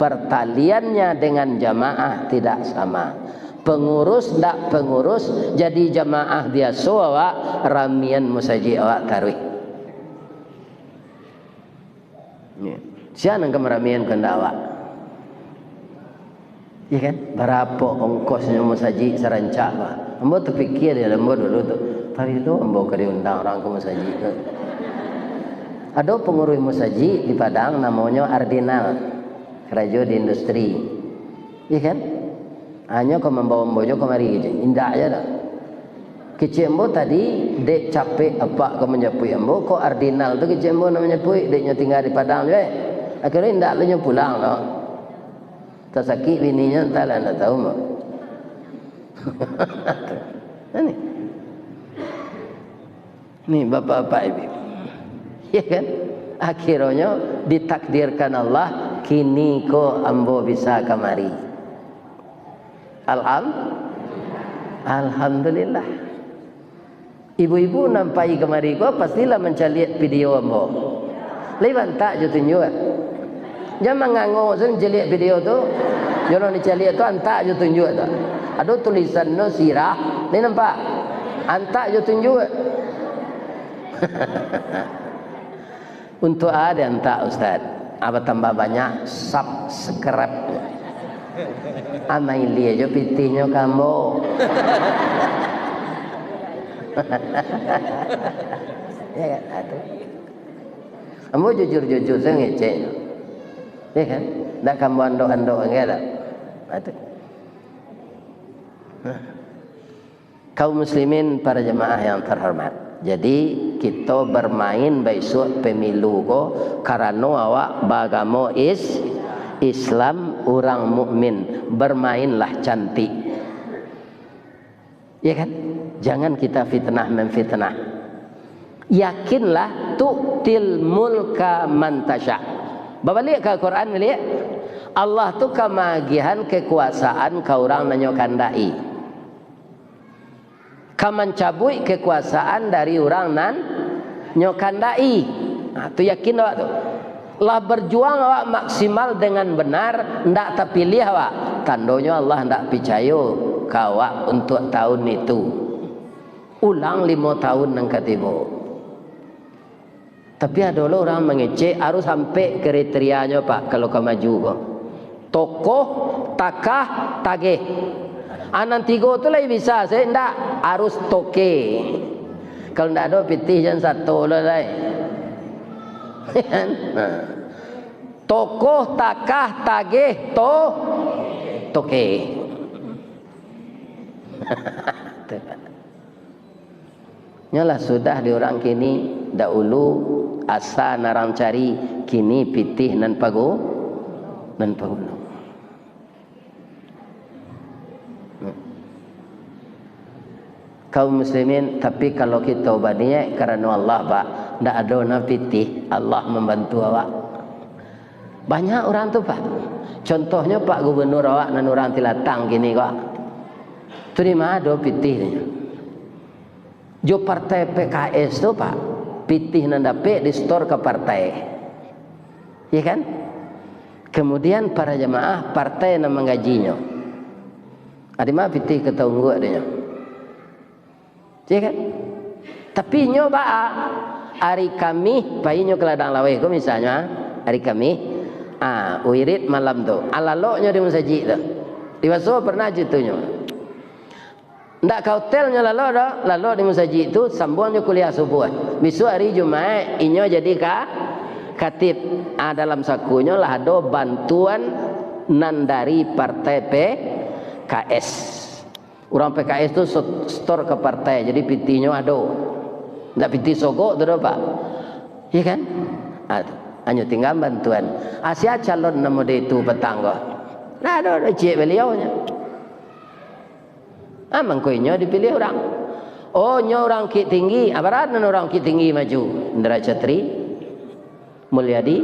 pertaliannya dengan jamaah tidak sama. Pengurus ndak pengurus, jadi jamaah biaso awak, ramian musajik awak taruih. Sia nan ka maramian kandak awak? Iyo kan? Barapo ongkosnyo musajik sarancak, Pak? Ambo tapikia di ambo dulu tu, "Pabilo ambo ka diundang urang ka musajik tu?" Ado panguruih musajik di Padang namonyo Ardinal, karajo di industri. Iyo kan? Hanyo ka mambawa ambo jo kamari, kecek. Indak jo doh. Kecek ambo tadi, dek capek apak ka manjapuik ambo, kok Ardinal tu kecek ambo nak manjapuik, dek nyo tingga di Padang juo, eh. Akhirnyo indak lo nyo pulang lo. Tasakik bininyo, antahlah, ndak tahu mah. Ni. Ni, bapak-bapak, ibu. Ya kan? Akhirnyo ditakdirkan Allah, kini ko ambo bisa kamari. Alham-, Alhamdulillah. Ibu-ibu nan pai kamari ko, pastilah mancaliak video ambo. Lai antak jo tunjuak. Jan mangango sen caliak video tu. Yo nan dicaliak tu antak jo tunjuak tu. Ado tulisan no sirah, ni nampak. Antak jo tunjuak. Untuak a diantak, Ustaz? A batambah banyak subscribe. A mailia jo pitihnyo ka ambo. Ya kan? Ado. Ambo jujur-jujur sajo ngeceknyo. Ya kan? Ndak ka ambo andok-andok lagi dah. Ado. Kaum muslimin, para jamaah yang terhormat. Jadi, kito bermain baisuak pemilu ko karano awak baagamo is-, Islam, urang mukmin. Bermainlah cantik. Ya kan? Jangan kita fitnah-memfitnah. Yakinlah, tu'til mulka man tasya. Babaliak ka Al-Quran, baliak. Allah tu ka maagiahan kekuasaan ka urang nan nyo kandak-i. Ka mancabuik kekuasaan dari urang nan nyo kandak-i. Nah, tu yakin awak tu. Lah berjuang awak maksimal dengan benar, ndak tapiliah awak. Tandonyo Allah ndak picayo ka awak untuak tahun itu. Ulang limo tahun nan ka tibo. Tapi ado lo urang mangecek, harus sampai kriterianyo, Pak, kalau ka maju ko. Tokoh, takah, tageh. A, nan tigo tu lai bisa, se ndak, harus toke. Kalau ndak ado pitih, jan sato lo lai. Kan? Nah. Tokoh, takah, tageh, to-, toke. Nyolah sudah di urang kini, dahulu asa nan urang cari, kini pitih nan pagu-, nan paguno. Kaum muslimin, tapi kalau kito baniaik karano Allah, Pak, ndak ado nan pitih, Allah mambantu awak. Banyak urang tu, Pak. Contohnyo Pak Gubernur awak nan urang Tilatang kini ko. Tu di ma ado pitihnyo? Jo partai P K S tu, Pak, pitih nan dapek di-store ka partai. Iya kan? Kemudian para jamaah partai nan manggajinyo. Adi ma pitih ka taungguak dinyo? Iya kan? Tapi inyo baa, ari Kamih, pai inyo ka ladang laweh ko misalnyo, ah, ari Kamih, ah, wirid malam tu, ah, laloknyo di musajik tu. Di Baso pernah caritonyo. Ndak ka hotel nyo lalok doh, lalok di musajik tu, sambuang jo kuliah subuah. Bisuak ari Jumaik, inyo jadi ka-, khatib. Ah, dalam sakunyo lah ado bantuan nan dari partai P K S. Urang P K S tu sot-, store ka partai, jadi pitihnyo ado. Ndak pitih sogok tu doh, Pak. Iya kan? Ah, tu. Hanyo tingga bantuan. Ah, sia calon nan mode itu patang ko? Ndak ado, ado ciek baliau nyo. Ah, mangko inyo dipiliah urang. Oh, nyo urang Bukittinggi. Ah, bara nan urang Bukittinggi maju? Indra Catri, Mulyadi.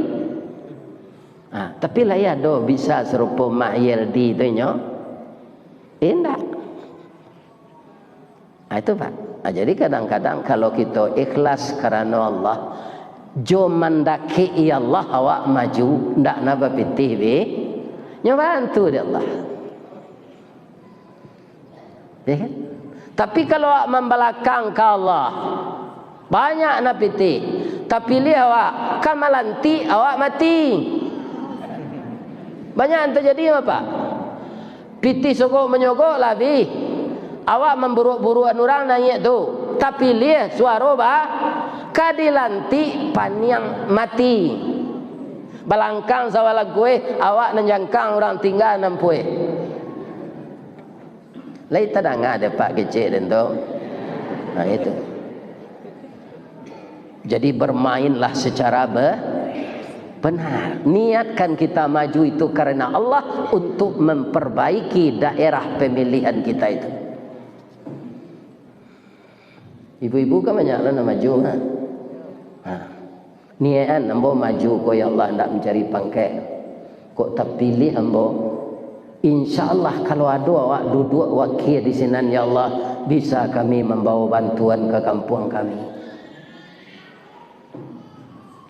Ah, tapi lai ado bisa sarupo Mahyeldi tu inyo? Indak. Ah, itu, Pak. Ah, jadi kadang-kadang kalau kito ikhlas karano Allah, jo mandakek-i Allah awak maju, ndak na bapitih be, nyo bantu dek Allah. Ya kan? Tapi kalau awak mambalakang ka Allah, banyak na pitih. Tapiliah awak, ka malantik awak mati. Banyak nan tajadi, Bapak. Pitih sogok manyogok lah abih. Awak mamburuak-buruakan urang naiak tu. Tapiliah suaro ba-, ka dilantik paniang mati. Balangkang sabalangkuih, awak nan jangkang, urang tingga nan puih. Lai tadanga dek Pak kecek den tu? Nah, itu. Jadi, bermainlah secara be-, benar. Niatkan kita maju itu karena Allah untuk memperbaiki daerah pemilihan kita itu. Ibu-ibu kan banyak lah nak maju, ha? Ha. Niakan ambo maju ko, ya Allah, ndak mancari pangkek. Kok tapiliah ambo, insya Allah, kalau ado awak duduak wakia di sinan, ya Allah, bisa kami mambawa bantuan ka kampuang kami.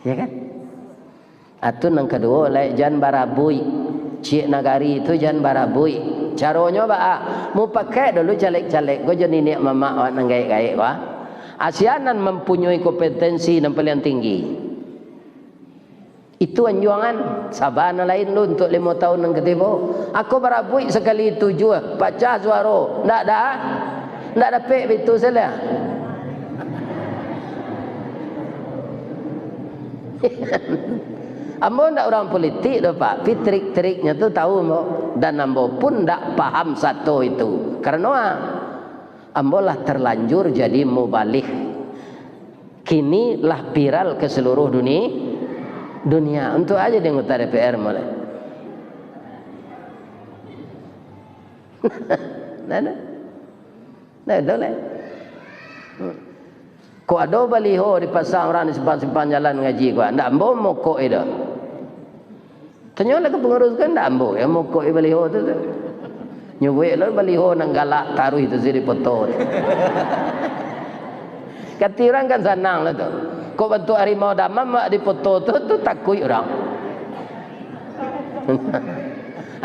Ya kan? Atun nan kaduo, lai jan barabuik. Ciek nagari tu jan barabuik. Caronyo baa? Mupakaik dulu caleg-caleg ko jo niniak mamak awak nan gaek-gaek ko, ah. Asian nan mampunyoi kompetensi nan paliang tinggi. Itu anjuangan, saba nan lain dulu untuak limo taun nan katibo. Ako barabuik sakali tujuah, pacah suaro, ndak da-, ndak dapek bitu salah. Ambo ndak urang politik doh, Pak, tapi trik-triknyo tu tahu ambo, dan ambo pun ndak paham sato itu. Karano, ah, ambo lah terlanjur jadi mubalih. Kini lah viral ke seluruh duni-, dunia. Untuak aja di anggota D P R mulai. Nah, nah. Nah, itu lah. Kok ado baliho dipasang urang di simpang-simpang jalan ngaji ko, ndak ambo mokok itu. Tanyolah ka pangurus ko, ndak ambo yang mokok baliho tu, tu. Nyubuik lo baliho nan galak taruih tu si dipoto tu. Kati urang kan sanang lah tu. Kok bantuak harimau damam mak dipoto tu, tu takuik urang.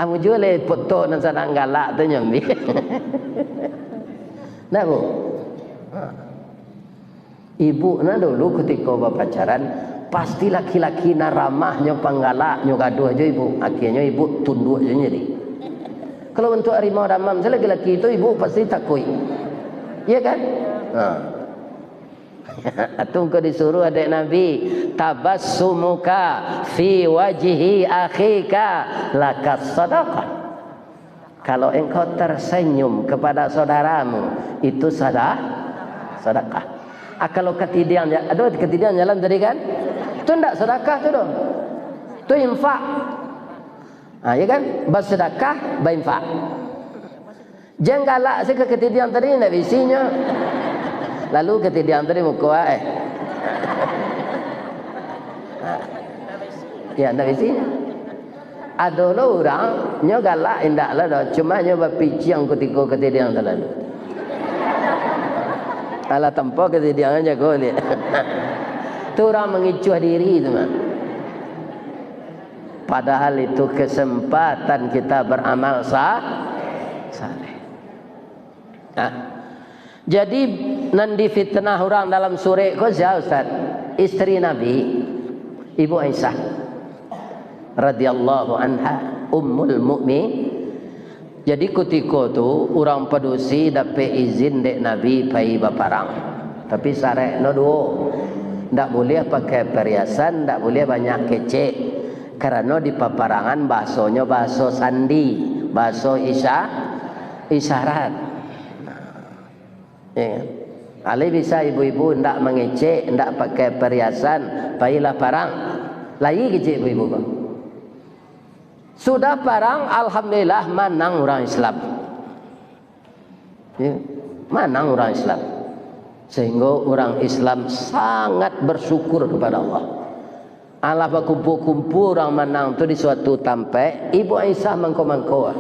Amu juo lah poto nan sanang galak tu nyambi. Ndak, Bu? Ibu nah dulu kutiko bapacaran, pasti laki-laki nan ramahnyo, panggalaknyo gaduah jo ibu. Akhianyo ibu tunduak jo jadi. Kalau bantuak harimau damam, si laki-laki tu ibu pasti takuik. Iya kan? Ha. Atun ko disuruh dek Nabi, "Tabassumuka fi wajhi akhika lakas sadaqah." Kalau engkau tersenyum kepada saudaramu, itu sada-, sedekah. Ah, kalau katidiang, ja-, aduh, katidiang jalan tadi kan? Tu ndak sedekah tu doh. Tu infak. Ah, ya kan? Basedekah, bainfak. Jan galak se ka katidiang tadi, ndak bisinyo. Lalu katidiang tadi muko, eh. Ah. Ya, ndak bisinyo. Ado lo urang, nyo galak indak lah doh, cuma nyo bapiciang kutiko katidiang talalu. Alah tampo katidiang jago ni. Tu urang mangicuah diri tu mah. Padahal itu kesempatan kita beramal sa-, saleh. Nah, jadi, nan difitnah urang dalam surek ko sia, Ustaz? Isteri Nabi, Ibu Aisyah radhiyallahu anha, Ummul Mukmin. Jadi, kutiko tu, urang padusi dapek izin dek Nabi pai baparang. Tapi, sareknyo duo. Ndak buliah pakai pariasan, ndak buliah banyak kecek. Karano di paparangan bahasonyo bahaso sandi, bahaso isya-, isyarat. Ya kan? Alai bisa ibu-ibu ndak mangecek, ndak pakai pariasan, pailah parang. Lai kecek ibu-ibu ko. Sudah parang, alhamdulillah, manang urang Islam. Ya, manang urang Islam. Sehingga urang Islam sangat bersyukur kepada Allah. Alah bakumpul-kumpul urang manang tu di suatu tampek, Ibu Aisyah mangko-mangko.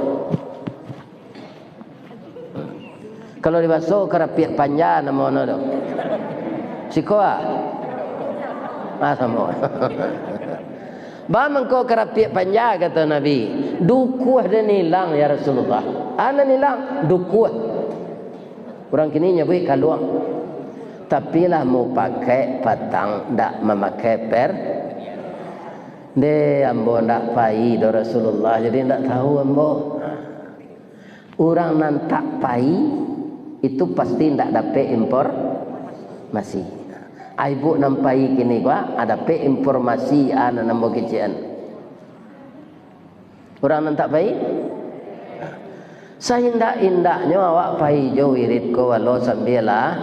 Kalau di baso karapiak panja namo no tu. Siko ah. Ah, samo. Ba mangko karapiak panja, kato Nabi, dukuah den ilang, ya Rasulullah. Anan ilang, dukuah. Urang kini nyabuik kaluang. Tapi lah mupakaik patang, ndak mamakai per-, Ndeh, ambo ndak pai doh Rasulullah, jadi ndak tahu ambo. Urang nan tak pai, itu pasti ndak dapek informasi. Ai, ibuk nan pai kini ko, ah, dapek informasi, ah, nan ambo kecekan. Urang nan tak pai? Saindak-indaknyo awak pai jo wirid ko, walau sambia lah,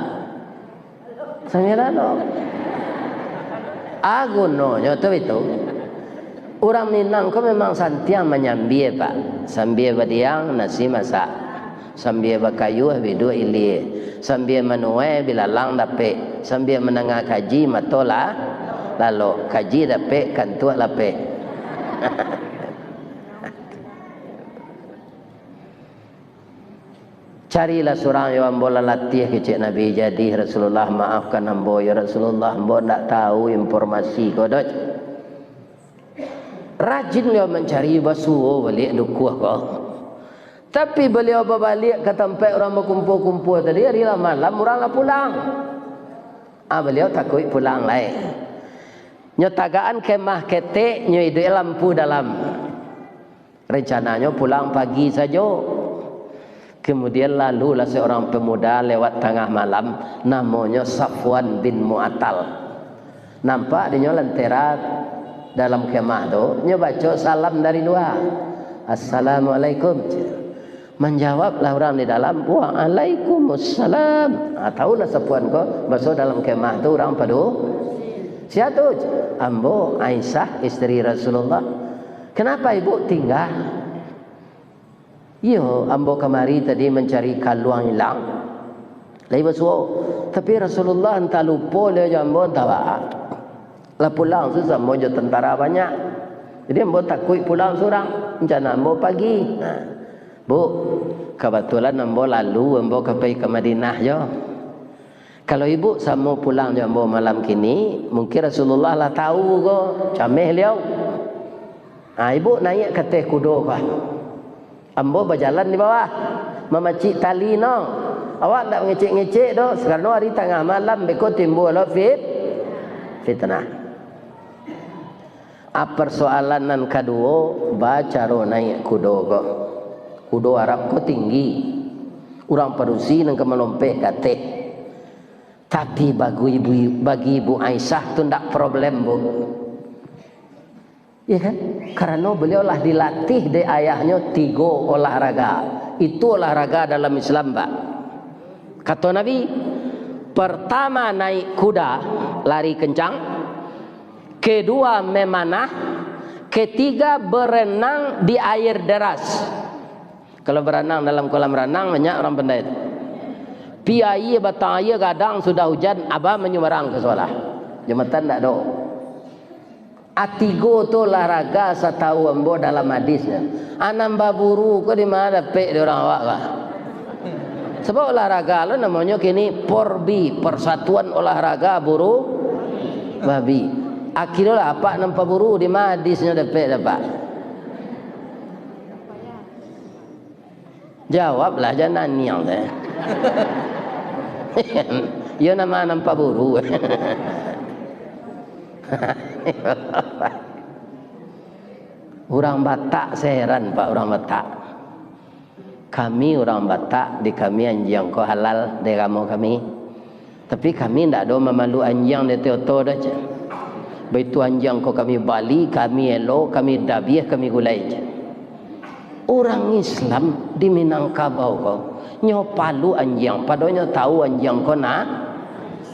sambia lalok. A gunonyo tu itu. Urang Minang ko memang santiang manyambia, Pak. Sambia badiang, nasi masak. Sambia bakayuah, biduak ilia. Sambia manuai, bilalang dapek. Sambia mandanga kaji, mato lah lalok. Kaji dapek, kantuak lapeh. Carilah surang, yo ambo lah latiah, kecek Nabi. Jadi, Rasulullah, maafkan ambo, yo Rasulullah, ambo ndak tahu informasi ko doh. Rajin baliau mancari, basuo baliak dukuah ko. Tapi baliau babaliak ka tampek urang bakumpua-kumpua tadi, ari lah malam, urang lah pulang. Ah, baliau takuik pulang lai. Nyo tagaan kemah ketek, nyo iduik lampu dalam. Rencananyo pulang pagi sajo. Kemudian lalulah seorang pemuda lewat tangah malam, namonyo Safwan bin Mu'attal. Nampak dinyo lentera dalam kemah tu, nyo baco salam dari lua. "Assalamualaikum." Manjawablah urang di dalam, "Waalaikumussalam." Ha, tahulah Safwan ko, baso dalam kemah tu urang padu. "Sia tu?" "Ambo Aisyah, isteri Rasulullah." "Kenapa ibu tinggal?" "Iyo, ambo kamari tadi mancari kaluang ilang. Lai basuo. Tapi Rasulullah antah lupo lai jo ambo, antah baa. Lah pulang tu samo jo tentara banyak. Jadi ambo takuik pulang surang. Rencana ambo pagi." Nah, Bu, kabatulan ambo lalu, ambo ka pai ka Madinah jo. Kalau ibu samo pulang jo ambo malam kini, mungkin Rasulullah lah tahu ko, cameh liau. Ha, ibu naiak ka ateh kudo ko. Ambo bajalan di bawah, mamacik tali no. Awak ndak ngecek-ngecek doh, karano ari tangah malam beko timbua lo fit-, fitnah. A, persoalan nan kaduo, bacaro naiak kudo ko. Kudo Arab ko tinggi. Urang padusi nan ka malompek ka ateh. Tapi bagi ibu, bagi Ibu Aisyah tu ndak problem, Bu. Iya kan? Karano beliau lah dilatih dek ayahnyo tigo olahraga. Itu olahraga dalam Islam, Pak. Kato Nabi, pertama naik kuda, lari kencang, kedua memanah, ketiga berenang di air deras. Kalau berenang dalam kolam renang, banyak orang pandai tu. Pi aia, batang aia gadang, sudah hujan, abah manyubarang ka sakolah. Jambatan ndak ado. A, tigo tu olahraga satahu ambo dalam hadisnyo. A, nan baburu ko di ma dapek di urang awak ko? Sabab olahraga lo namonyo kini Porbi, Persatuan Olahraga Buru Babi. Akhirnyo lah apak nan paburu, di ma hadisnyo dapek dapat? Jawablah, jan naniang teh. Iyo, nama nampak buru. Urang Batak, saya heran, Pak, urang Batak. Kami urang Batak, di kami anjiang ko halal, di agamo kami. Tapi kami ndak ado mamalu anjiang di ateh oto doh, cek. Baitu anjiang ko kami bali, kami elo, kami dabiah, kami gulai, cek. Urang Islam di Minangkabau ko, nyo palu anjiang, padonyo tahu anjiang ko na-,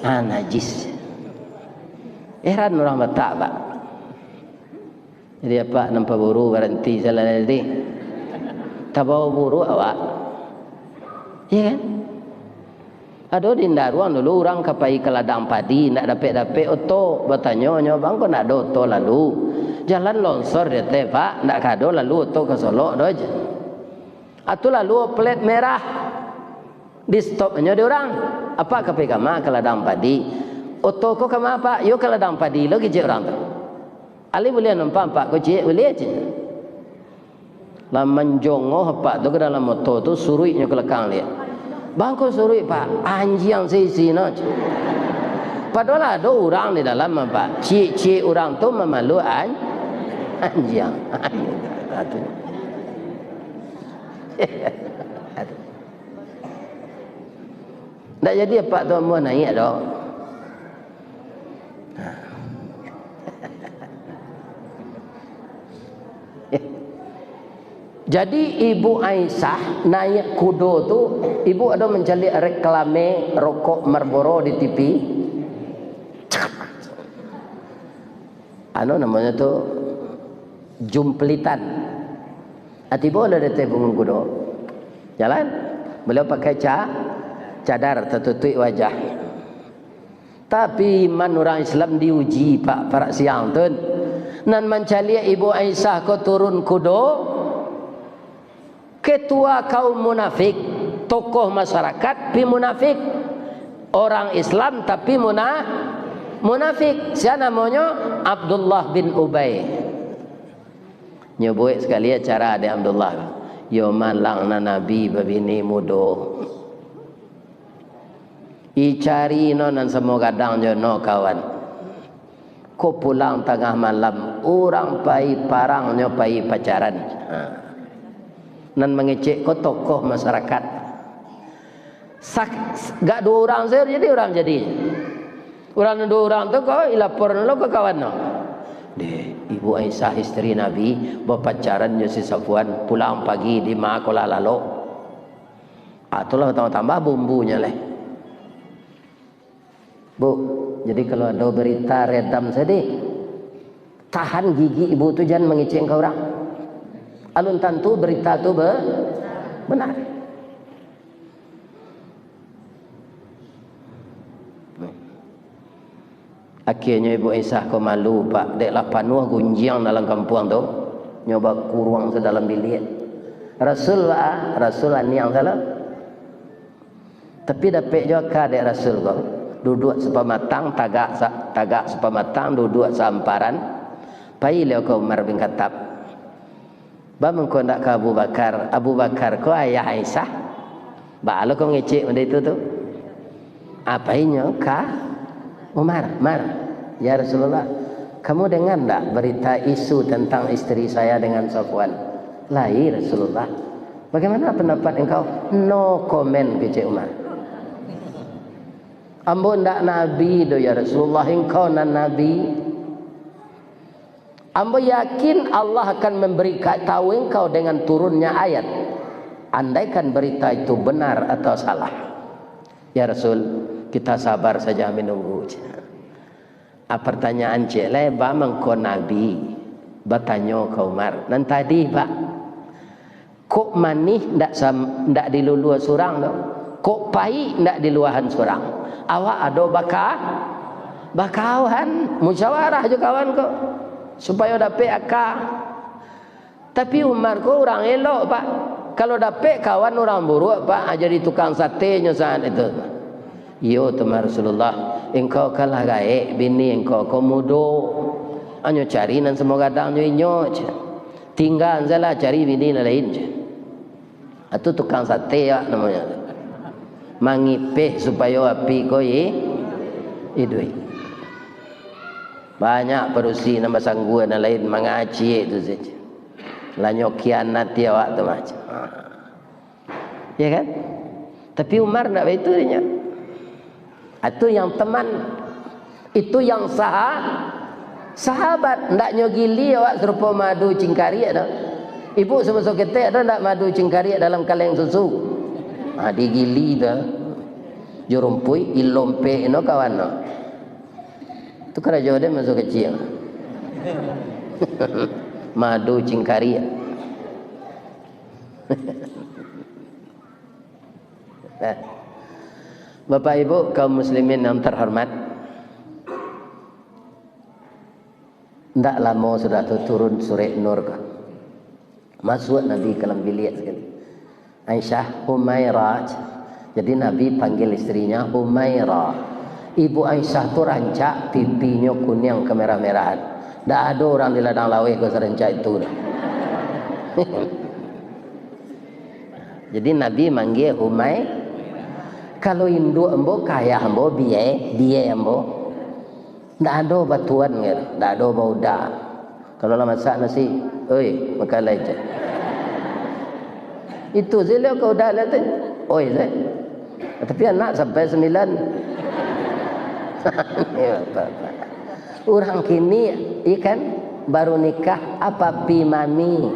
na-, najis. Heran urang Batak, Pak. Jadi, apak nan paburu baranti salah tadi. Tabawa buru awak. Iya kan? Ado di Ndaruang dulu, urang ka pai ka ladang padi, ndak dapek-dapek oto. Batanyo nyo, "Bang, ko ndak ado oto lalu?" Jalan longsor di ateh, Pak, ndak ka ado lalu oto ka Solok doh, jan. Atu lalu plat merah. Di stop nyo di urang. "Apak ka pai kama?" "Ka ladang padi." "Oto ko kama, Pak?" "Yo ka ladang padi lo," kecek urang tu. "Alai buliah numpang, Pak, ko ciek?" "Buliah," cek. Lah manjongoh apak tu ka dalam oto tu, suruiknyo ka lakang liak. Bangko suruik, Pak, anjiang saisi no. Padahal ado urang di dalam, Pak. Ciek-ciek urang tu mamalu an-, anjiang. Ndak jadi apak tu amuah naiak doh. Jadi, Ibu Aisyah naiak kudo tu, ibu ado mancaliak reklame rokok Marlboro di T V? Anu namonyo tu jumplitan. Ah, tibo lah di ateh punggung kudo. Jalan. Baliau pakai ca-, cadar tatutuik wajah. Tapi iman urang Islam diuji, Pak, parak siang tu. Nan mancaliak Ibu Aisyah ko turun kudo, ketua kaum munafik, tokoh masyarakat, pi munafik. Orang Islam tapi muna-, munafik. Sia namonyo? Abdullah bin Ubay. Nyo buek sakali acara dek Abdullah. Yo malang nan Nabi babini mudo. Icari no nan samo gadang jo no kawan. Ko pulang tangah malam, urang pai parang nyo pai pacaran. Ha. Nan mangecek ko tokoh masyarakat. Sak-, gak duo urang sajo jadi urang jadi. Urang nan duo urang tu ko, ilapor lo ka kawan no. Deh, Ibu Aisyah isteri Nabi bapacaran jo si Safwan, pulang pagi di ma ko lah lalok. Ah, tu lah tambah-tambah bumbunyo leh. Bu, jadi kalau ado berita redam sajo deh. Tahan gigi ibu tu, jan mangecek ka urang. Alun tantu berita tu be-, benar. Akhianyo Ibu Aisyah ko malu, Pak, dek lah panuah gunjiang dalam kampuang tu. Nyo bakuruang se dalam biliak. Rasul, Pak, Rasul aniang salah. Tapi dapek jo aka dek Rasul ko. Duduak sapamatang, tagak sa-, tagak sapamatang, duduak saamparan. Pai liau ka Umar bin Khattab. Ba mangko ndak ka Abu Bakar? Abu Bakar ko ayah Aisyah. Baa lo ko ngecek banda itu tu? Apo inyo ka Umar? "Mar, ya Rasulullah, kamu dengar ndak berita isu tentang istri saya dengan Safwan?" "Lai, Rasulullah." "Bagaimana pendapat engkau?" "No comment," kecek Umar. "Ambo ndak nabi doh, ya Rasulullah, engkau nan nabi." Ambo yakin Allah akan memberi ka-, tahu engkau dengan turunnya ayat, andaikan berita itu benar atau salah. Ya Rasul, kita sabar saja menunggu. Ah, pertanyaan ciek lai, ba mangko Nabi batanyo ka Umar, nan tadi, Pak. Kok manih ndak sam-, ndak dilulua surang tu. Kok paik ndak diluahan surang. Awak ado baka-, bakawan, musyawarah jo kawan ko, supayo dapek aka. Tapi Umar ko urang elok, Pak. Kalau dapek kawan urang buruak, Pak, ah, jadi tukang sate nyo saat itu. Iyo, Tuan Rasulullah, engkau kan lah gaek, bini engkau ko mudo. Anyo cari nan samo gadang jo inyo, ceh. Tingga salah cari bini nan lain, ceh. Itu tukang sate awak namonyo tu. Mangipeh supayo api ko i-, iduik. Banyak padusi nan basanggua nan lain mangaciak tu sajo. Lanyo kianati awak tu macam. Ya kan? Tapi Umar ndak baitu dinyo. Itu yang teman. Itu yang saha-, sahabat. Ndak nyo gili awak sarupo madu cingkariak tu. Ibu samaso ketek ado ndak madu cingkariak dalam kaleng susu? Ha, digili tu. Jo rumpuik, ilompek no kawan no. Tu karajo den maso kecil. Madu cingkariak. Nah, Bapak Ibu kaum muslimin yang terhormat, ndak lamo sudah tu turun surek Nur ko. Masuak Nabi ka dalam biliak sakali. "Aisyah, Humaira." Jadi Nabi panggil istrinya Humaira. Ibu Aisyah tu rancak, pipinyo kuniang kemerah-merahan. Ndak ado urang di ladang laweh ko sarancak itu doh. Jadi Nabi manggil Humai-, Kalau induak ambo, ka ayah ambo, biai, biai ambo. Ndak ado batuan, kan? Ndak ado bauda. Kalau lah masak nasi, "Oi, makan lai je." Itu se lah kau uda lah tu. "Oi," se. Tapi anak sampai sambilan. Urang kini, ikan baru nikah, apa pi mami.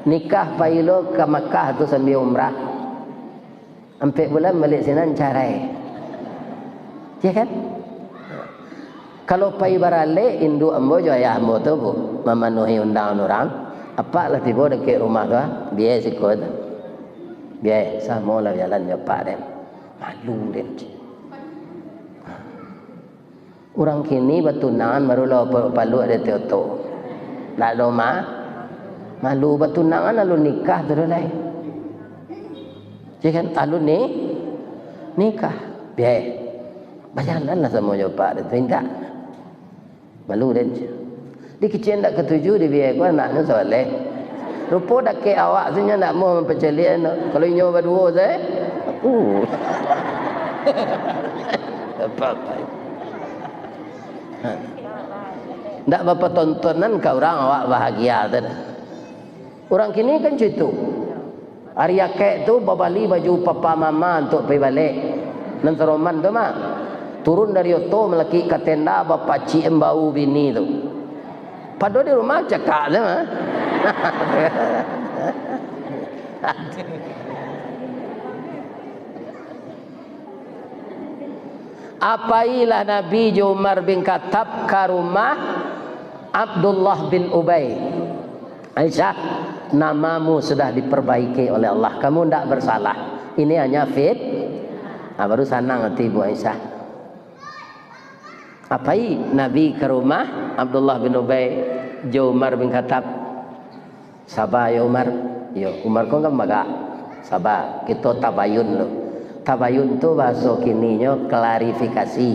Nikah pai lo ka Makkah tu sambia umrah. Ampek bulan baliak sinan carai. Ya kan? Kalau pai baralek, induak ambo jo ayah ambo tu, Bu, mamanuhi undangan urang, apak lah tibo dakek rumah tu, ah, biai siko tu. Biai, samo lah jalan jo apak den. Malu den. Urang kini batunangan baru lah paluak di oto. Ndak ado ma-, malu batunangan, alun nikah tu doh lai. Ya kan? Alun ni-, nikah. Biai. Bajalanlah samo jo apak tu, indak. Malu den. Di kecek ndak katuju di biai ko anaknyo soleh. Rupo dakek awak tu nyo ndak mau mampacaliak no. Kalau inyo baduo sae, uh. Apa-apa. Ndak bapatontonan ka urang awak bahagia tu. Urang kini kan cuitu. Ari akek tu babali baju papa mama untuak pai balek. Nan saroman tu mah. Turun dari oto malakik ka tenda bapacik embau bini tu. Pado di rumah cakak tu mah. Apailah Nabi jo Umar bin Khattab ka rumah Abdullah bin Ubay. "Aisyah, namamu sudah diperbaiki oleh Allah. Kamu ndak bersalah. Ini hanya fit-," ah, baru sanang hati Ibu Aisyah. Apai Nabi ka rumah Abdullah bin Ubay jo Umar bin Khattab. Saba yo Umar. Yo, Umar ko kan bagak. Saba, kito tabayun dulu. Tabayun tu bahaso kininyo klarifikasi.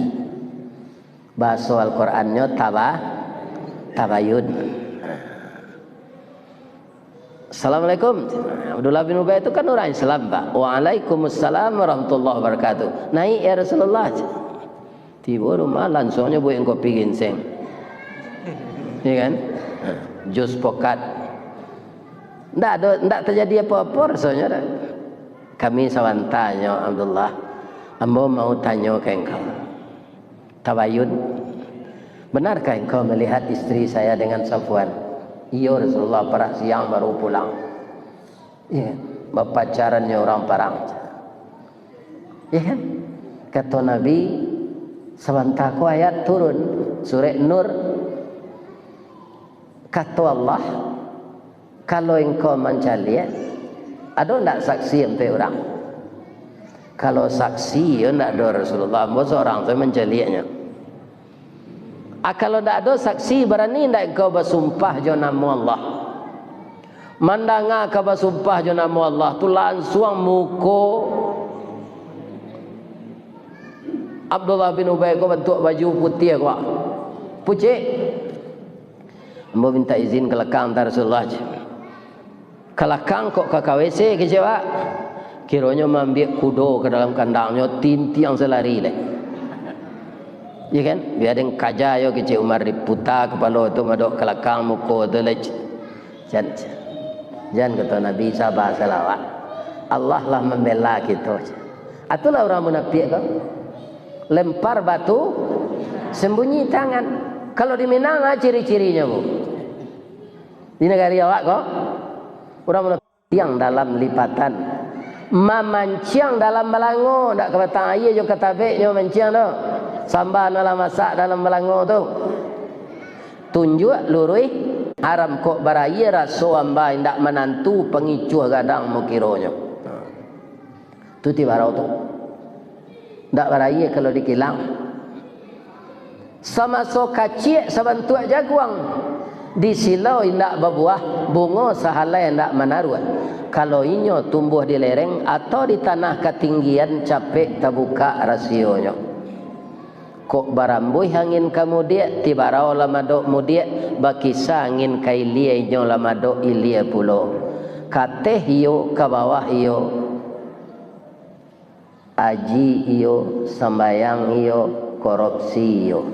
Bahaso Al-Qurannyo taba-, tabayun. "Assalamualaikum." Abdullah bin Ubay tu kan urang Islam, Pak. "Waalaikumussalam warahmatullahi wabarakatuh. Naik, ya Rasulullah." Tibo rumah, langsuangnyo buek kopi ginseng. Ya kan? Jus pokat. Ndak ado, ndak tajadi apo-apo rasonyo doh. "Kami sabantanyo, Abdullah. Ambo mau tanyo ka engkau." Tabayun. "Benarkah engkau melihat istri saya dengan Safwan?" "Iyo, Rasulullah, parak siang baru pulang." Iya, bapacaran jo urang parang. Iya kan? Kato Nabi, sabanta ko ayat turun, surek Nur. Kato Allah, "Kalau engkau mancaliak, ado ndak saksi ampek urang?" "Kalau saksi, yo ndak ado, Rasulullah, ambo sorang tu mancaliaknyo." "Ah, kalau ndak ado saksi, barani ndak engkau basumpah jo namo Allah?" Mandanga ka basumpah jo namo Allah tu, lansuang muko Abdullah bin Ubay ko bantuak baju putiah ko. "Pucik, ambo mintak izin ka lakang," kata Rasulullah. "Ka lakang kok ka, ka W C kecek awak?" Kironyo maambiak kudo ka dalam kandangnyo, tintiang salari lai. Iya kan? Bia den kaja yo kecek Umar, diputa kapalo tu madok ka lakang muko tu lai. Jan, jan, kato Nabi, saba salah awak. Allah lah mambela kito. Itulah urang munafik ko. Lempar batu, sembunyi tangan. Kalau di Minang, ah, ciri-cirinyo, Bu. Di nagari awak ko, urang munafik. Manciang dalam lipatan, mamanciang dalam balango, ndak ka batang aia jo ka tabeknyo manciang tu. Samba nan lah masak dalam balango tu. Tunjuak luruih, haram kok baraia, raso amba indak manantu, pangicuah gadang mukironyo. Tu tibarau tu. Ndak baraia kalau dikilang. Samaso kaciak sabantuak jaguang, di silau indak babuah, bungo sahalai indak manaruah. Kalau inyo tumbuah di lereng atau di tanah katinggian, capek tabukak rasionyo. Kok barambuih angin ka mudiak, tibarau lah madok mudiak, bakisa angin ka ilia, inyo lah madok ilia pulo. Ka ateh iyo, ka bawah iyo. Aji iyo, sambayang iyo, korupsi iyo.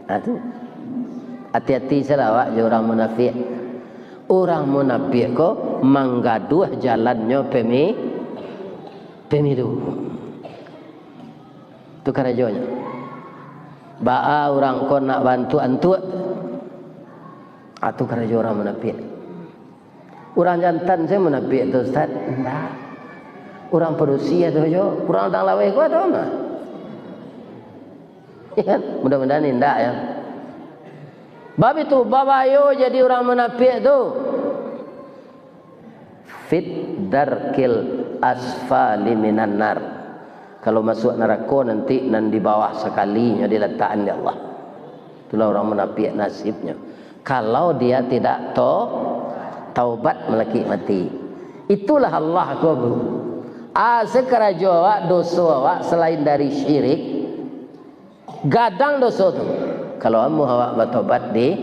Nah, tu. Ati-ati salah awak jo urang munafik. Urang munafik ko manggaduah jalannyo pemi-, pemilu. Tu karajonyo. Baa urang ko nak baantuak-antuak. Ah, tu karajo urang munafik. Urang jantan sajo munafik tu, Ustaz? Indak. Urang padusi ado jo, urang tang laweh ko ado mah. Ya kan? Mudah-mudahan indak, ya. Bab itu, babayo jadi urang munafik tu. Fit darkil asfali minan nar. Kalau masuak narako nanti nan di bawah sakalinyo dilatakan dek Allah. Itulah urang munafik nasibnyo. Kalau dia tidak to-, taubat malakik mati. Itulah Allah ko, Bu. Asa karajo awak, doso awak selain dari syirik, gadang doso tu. Kalau amuah awak batobat di-,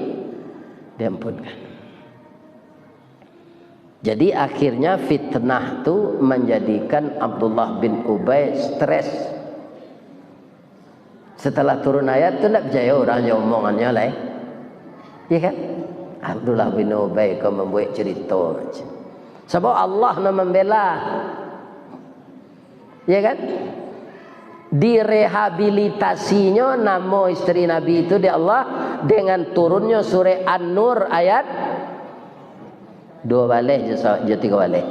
diampunkan. Jadi, akhirnya fitnah tu manjadikan Abdullah bin Ubay stres. Setelah turun ayat tu, ndak picayo urang jo omongannyo lai. Iya kan? Abdullah bin Ubay ko mambuek carito. Sabab Allah nan mambela. Ya kan? Direhabilitasinyo namo isteri Nabi itu dek Allah dengan turunnyo surah An-Nur ayat duo baleh jo sa-, jo tigo baleh.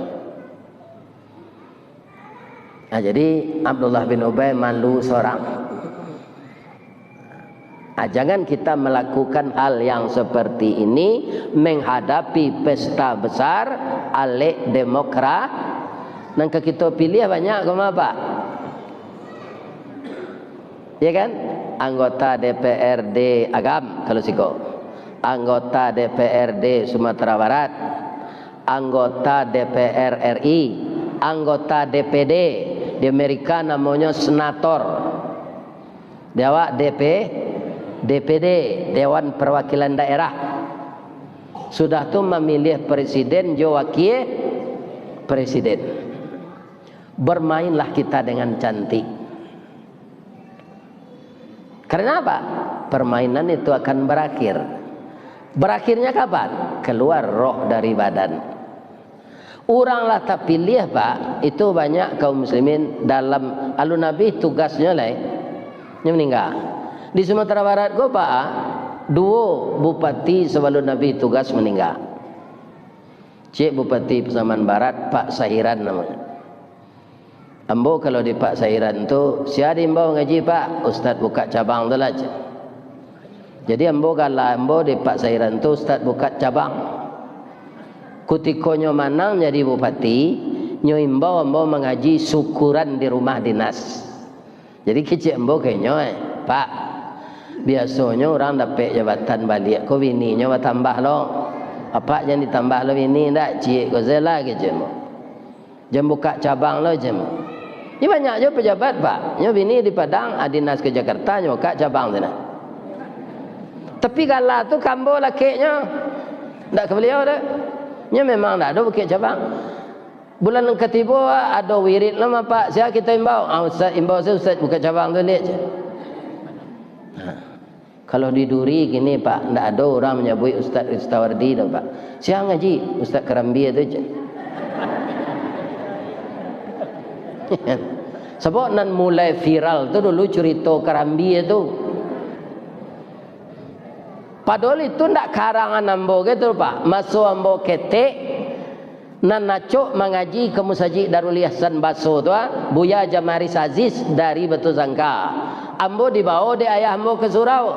Nah, jadi Abdullah bin Ubay malu sorang. Ah, jangan kita melakukan hal yang seperti ini menghadapi pesta besar alek demokra-, nan ka kito piliah banyak ko mah, Pak. Ya kan? Anggota D P R D Agam, kalau siko. Anggota D P R D Sumatera Barat. Anggota D P R R I. Anggota D P D. Di Amerika namonyo senator. Di awak D P, D P D, Dewan Perwakilan Daerah. Sudah tu mamiliah presiden jo wakil presiden. Bermainlah kita dengan cantik. Karena apa? Permainan itu akan berakhir. Berakhirnya kapan? Keluar roh dari badan. Urang lah tapiliah, Pak, itu banyak kaum muslimin dalam alun abih tugasnyo lai, nyo maningga. Di Sumatera Barat ko, Pak, duo bupati sabalun abih tugas maningga. Ciek Bupati Pasaman Barat, Pak Sahiran namonyo. Ambo kalau di Pak Sairan tu, "Sia diimbau ngaji, Pak?" "Ustad bukak cabang tu lah," cek. Jadi ambo gala ambo di Pak Sairan tu, "Ustad bukak cabang." Kutiko nyo manang jadi bupati, nyo imbau ambo mangaji syukuran di rumah dinas. Jadi kecek ambo ka inyo, eh, "Pak, biasonyo urang dapek jabatan baliak ko bininyo batambah lo. Apak jan ditambah lo bini ndak, ciek ko se lah," kecek ambo. "Jan bukak cabang lo," jem. Nyo banyak jo pejabat, Pak. Nyo bini di Padang, a, dinas ka Jakarta, nyo bukak cabang tu nah. Tapi gala tu ka ambo lakeknyo, ndak ka baliau doh. Nyo memang ndak ado bukak cabang. Bulan nan katibo, ado wirid lo mah, Pak. Sia kito imbau? "Ah, Ustad imbau se, Ustad bukak cabang tu liak," jem. Nah. Kalau di Duri kini, Pak, ndak ado urang manyabuik Ustad Ristawardi doh, Pak. "Sia ngaji?" "Ustad Karambia tu," jem. Sabab nan mulai viral tu dulu curito Karambia tu. Padahal itu ndak karangan ambo gitu, Pak. Maso ambo ketek, nan acok mangaji ka Musajik Darul Ihsan Baso tu, ah, Buya Jamaris Aziz dari Batusangka. Ambo dibawo dek ayah ambo ka surau.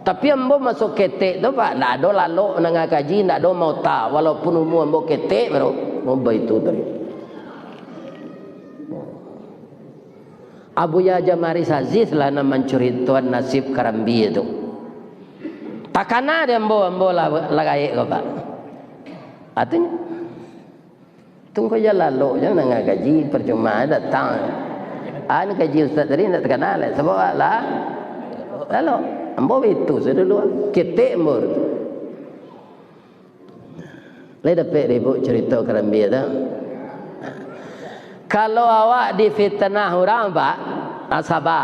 Tapi ambo maso ketek tu, Pak, ndak ado lalok mandanga kaji, ndak ado maota, walaupun umua ambo ketek baru. Ambo baitu tadi. Abuya Jamaris Aziz lah nan mancuritoan nasib Karambia tu. Takana di ambo, ambo lah, lah gaek ko, Pak. Artinyo, tunggu ja lalok ja mandanga kaji, percuma datang. An kaji ustaz tadi ndak takana lai, sabab lah lalok. Ambo baitu sajo dulu, ketek ambo tu. Lai dapek dek ibuk carito Karambia tu? Kalau awak difitnah urang, Pak, ah, saba.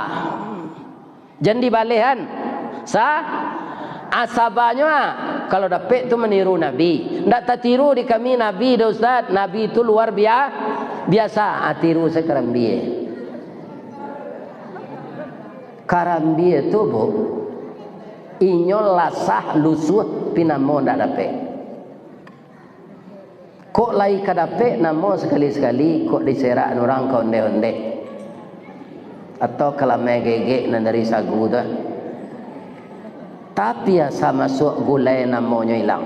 Jan dibalehan. Sa-, ah, sabanyo, ah. Kalau dapek tu maniru Nabi. Ndak tatiru di kami Nabi doh, Ustaz. Nabi tu luar bia-, biasa. Ah, tiru se karambie. Karambie tu, Bu, inyo lasah, lusuah, pi namo ndak dapek. Kok lai ka dapek namo sakali-sakali, kok diserak urang ka ondeh-ondeh, atau ka lamai gegek nan dari sagu tu. Tapi asa masuak gulai namonyo ilang.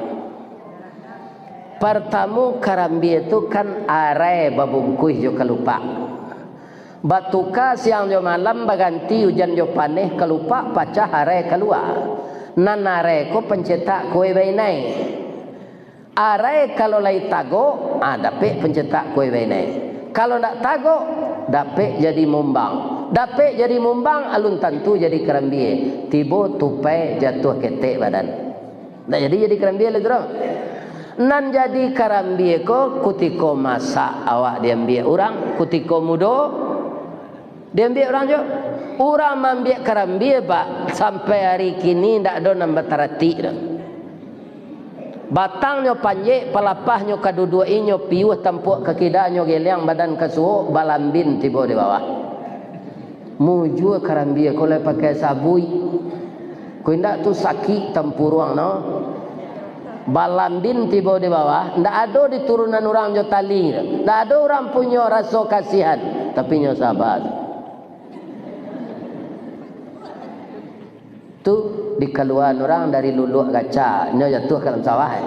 Partamo, karambie tu kan arai babungkuih jo kalupak. Batuka siang jo malam, baganti ujan jo paneh, kalupak pacah, arai kalua. Nan arai ko pancetak kue bainai. Arai kalau lai tagok, ah, dapek pancetak kue bainai. Kalau ndak tagok, dapek jadi mumbang. Dapek jadi mumbang, alun tantu jadi karambie. Tibo tupai, jatuah ketek badan. Ndak jadi, jadi karambie lai tu doh. Nan jadi karambie ko kutiko masak awak diambiak urang, kutiko mudo diambiak urang juo. Urang maambiak karambie, Pak, sampai ari kini ndak ado nan bataratik doh. Batangnyo panjek, palapahnyo ka duduak inyo, piuah tampuak ka kidanyo, geliang badan ka suok, balambin tibo di bawah. Mujua karambie ko lai pakai sabuik. Ko indak tu sakik tampuruang no. Balambin tibo di bawah, ndak ado diturunan urang jo tali. Ndak ado urang punyo raso kasihan, tapi nyo saba. Tu dikaluaan urang dari luluak gaca, nyo jatuah ka dalam sawah, eh.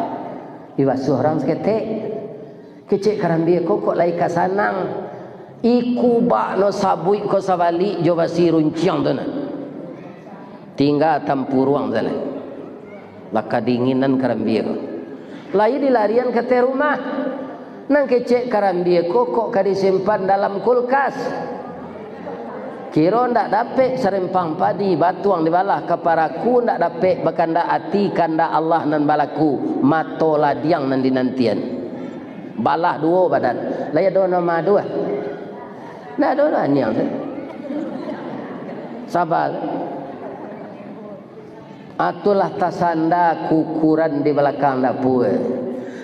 Dibasuah urang saketek. Kecek karambie ko kok lai ka sanang. Ikubak no sabuik ko sabalik jo basi runciang tu nah. Tingga tampuruang tu nah. Lah kadinginan karambie ko. Lai dilarian ka ateh rumah. Nan kecek karambie ko kok ka disimpan dalam kulkas. Kiro ndak dapek sarempang padi, batuang dibalah ka paraku, ndak dapek bakandak ati, kandak Allah nan balaku, mato ladiang nan dinantian. Balah duo badan. Lai ado nan maaduah? Ndak ado lah niang tu. Saba. Atulah tasanda kukuran di balakang dapua.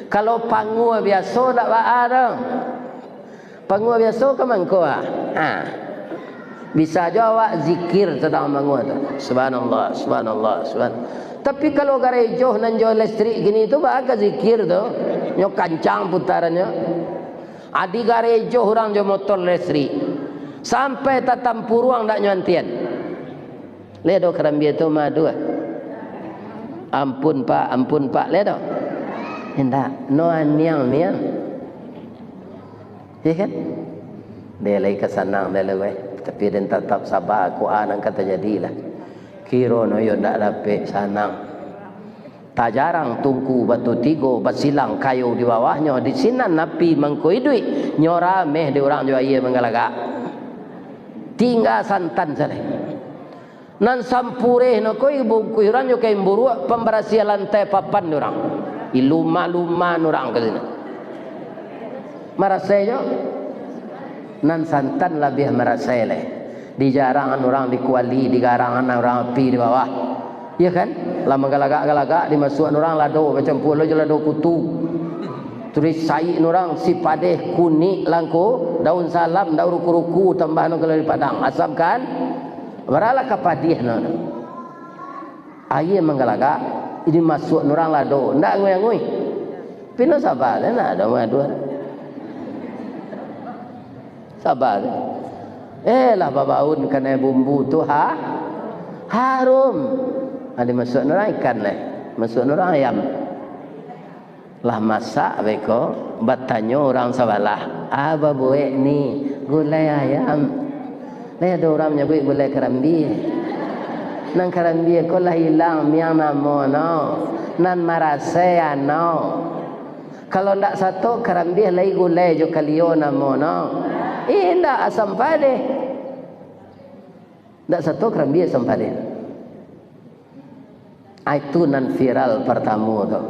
Kalau pangua biaso ndak baa doh. Pangua biaso ka mangko, ah. Ha. Bisa jo awak zikir sadang mangua tu. Subhanallah, subhanallah, subhan-. Tapi kalau garejo nan jo listrik kini tu, baa ka zikir tu. Nyo kancang putarannyo. Adi garejo urang jo motor listrik. Sampai tatampuruang ndak nyo antian. Lai ado karambia tu maaduah. Ampun, Pak, ampun, Pak, lai ado? Indak. No aniang-niang. Iya kan? Deh lai ka sanang, deh lai, weh. Tapi den tatap saba, kua nan ka tajadi lah. Kiro no yo ndak dapek sanang. Tajarang tungku batu tigo, basilang kayo di bawahnyo, di sinan api mangko iduik, nyo rameh di urang jo aia manggalagak. Tingga santan sadeh. Nan sampureh no ko ibungkuih urang jo kain buruak, pambarasiah lantai papan di urang. Ilumah-lumah urang ka sinan. Marasai jo. Nan santan labiah marasai lai. Dijarangan urang di kuali, digarangan urang api di bawah. Iya kan? Lah manggalagak-galagak, dimasuakan urang lado, bacampua lo jo lado kutu. Tulis saik urang, sipadeh, kunik, langko, daun salam, daun ruku-ruku, tambah no gula di Padang. Asam kan? Baralah ka padiah no. Aia manggalagak, dimasuakan urang lado, ndak angui-angui. Pino saba, ndak ado maaduah. Saba. Eh, lah babaun kanai bumbu tu, ha? Harum. Ha, dimasuakan urang ikan lai. Masuakan urang ayam. Lah masak beko, batanyo urang sabalah, "A babuek ni?" "Gulai ayam." Lai ado urang manyabuik gulai karambia? Nan karambia ko lah ilang miang namo no, nan marasai ano. Kalau ndak sato karambia lai gulai jo kalio namo no. Indak, asam padeh. Ndak sato karambia asam padeh. Ah, itu nan viral partamo tu.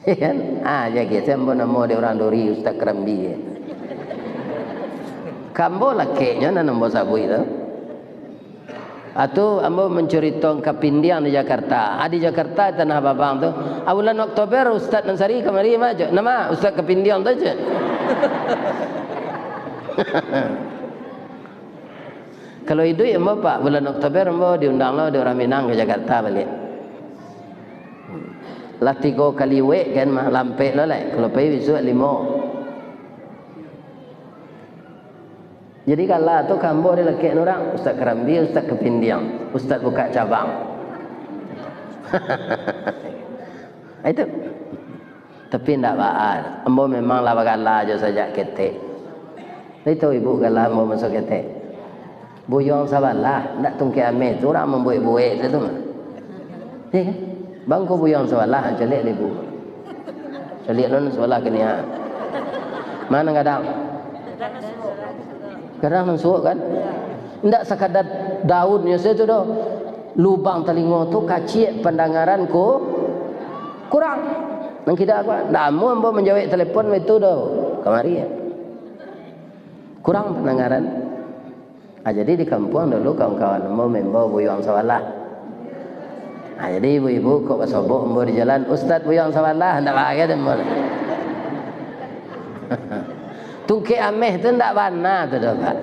Iya kan? Ah, jadi saya ambo namo di urang duri Ustaz Karambia. Ka ambo lakeknyo nan ambo sabuik tu. Atu ambo mancurito ka pindiang di Jakarta. Ah, di Jakarta, Tanah Abang tu. Ah, bulan Oktober, Ustaz Ansari kamari, mah, cek. Nama Ustaz ka pindiang tu, cek. Kalau iduik ambo, Pak, bulan Oktober ambo diundang lo dek urang Minang ka Jakarta baliak. Lah tigo kali wek kan, mah, lampek lo lai. Kalau pai bisuak limo. Jadi gala tu ka ambo dilakekkan urang, Ustaz Karambi, Ustaz Kapindiang, Ustaz Buka Cabang. Itu. Tapi ndak baa, ambo memang lah bagala jo sajak ketek. Itu ibu gala ambo maso ketek. Buyuang Sabalah, ndak Tungkek Ameh tu urang mambuek-buek tu mah. Iya kan? Bangko Buyuang Sabalah, caliak lah ibu. Caliak nan sabalah kini, ha. Mano gadang? Gadang nan suok kan? Ndak sakadar daunnyo sajo tu doh. Lubang talingo tu kaciak, pandangaran ku kurang. Nan kida ko, ndak amuah ambo manjawek telepon itu doh. Kamari. Kurang pandangaran. Ah, jadi di kampuang dulu kawan-kawan ambo maimbau Buyuang Sabalah. Ah, jadi ibu-ibu kok basobok ambo di jalan, "Ustaz Buyuang Sabalah," ndak bagai deh ambo. Tungkek Ameh tu ndak bana tu doh, Pak.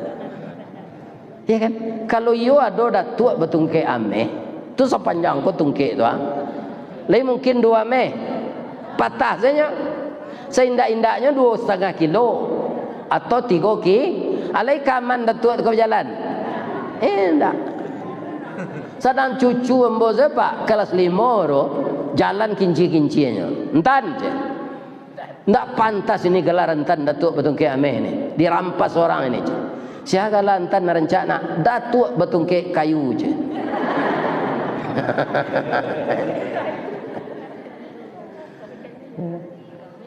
Iya kan? Kalau iyo ado datuak batungkek ameh, tu sapanjang ko tungkek tu, ah. Lai mungkin duo ameh. Patah sajo. Saindak-indaknyo duo satangah kilo atau tigo ki-, alai ka aman datuak tu ka bajalan? Indak. Sadang cucu ambo se, Pak, kalas limo tu, jalan kincia-kincianyo. Entan je. Ndak pantas ini galaran tan Datuak Batungkek Ameh ni. Dirampas orang ini, ceh. Sia galaran tan rancak nak Datuak Batungkek Kayu, ceh.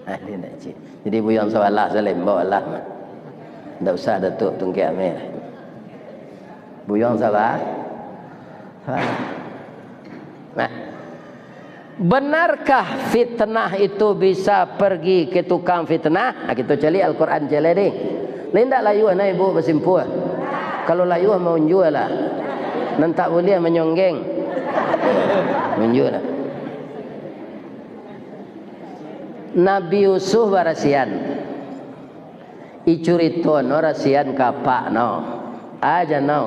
Ah, ini ndak, ceh. Jadi Buyuang Sabalah, Salembo lah. Ndak usah Datuak Batungkek Ameh. Buyuang Sabalah. Nah, benarkah fitnah itu bisa pergi ke tukang fitnah? Nah, kito caliak Al-Quran caliak deh. Lai ndak layuah nah ibu basimpuah? Kalau layuah, maunjua lah. Nan tak buliah manyonggeng. Maunjua lah. Nabi Yusuf barasian. Icurito no rasian ka apak no. Aja no.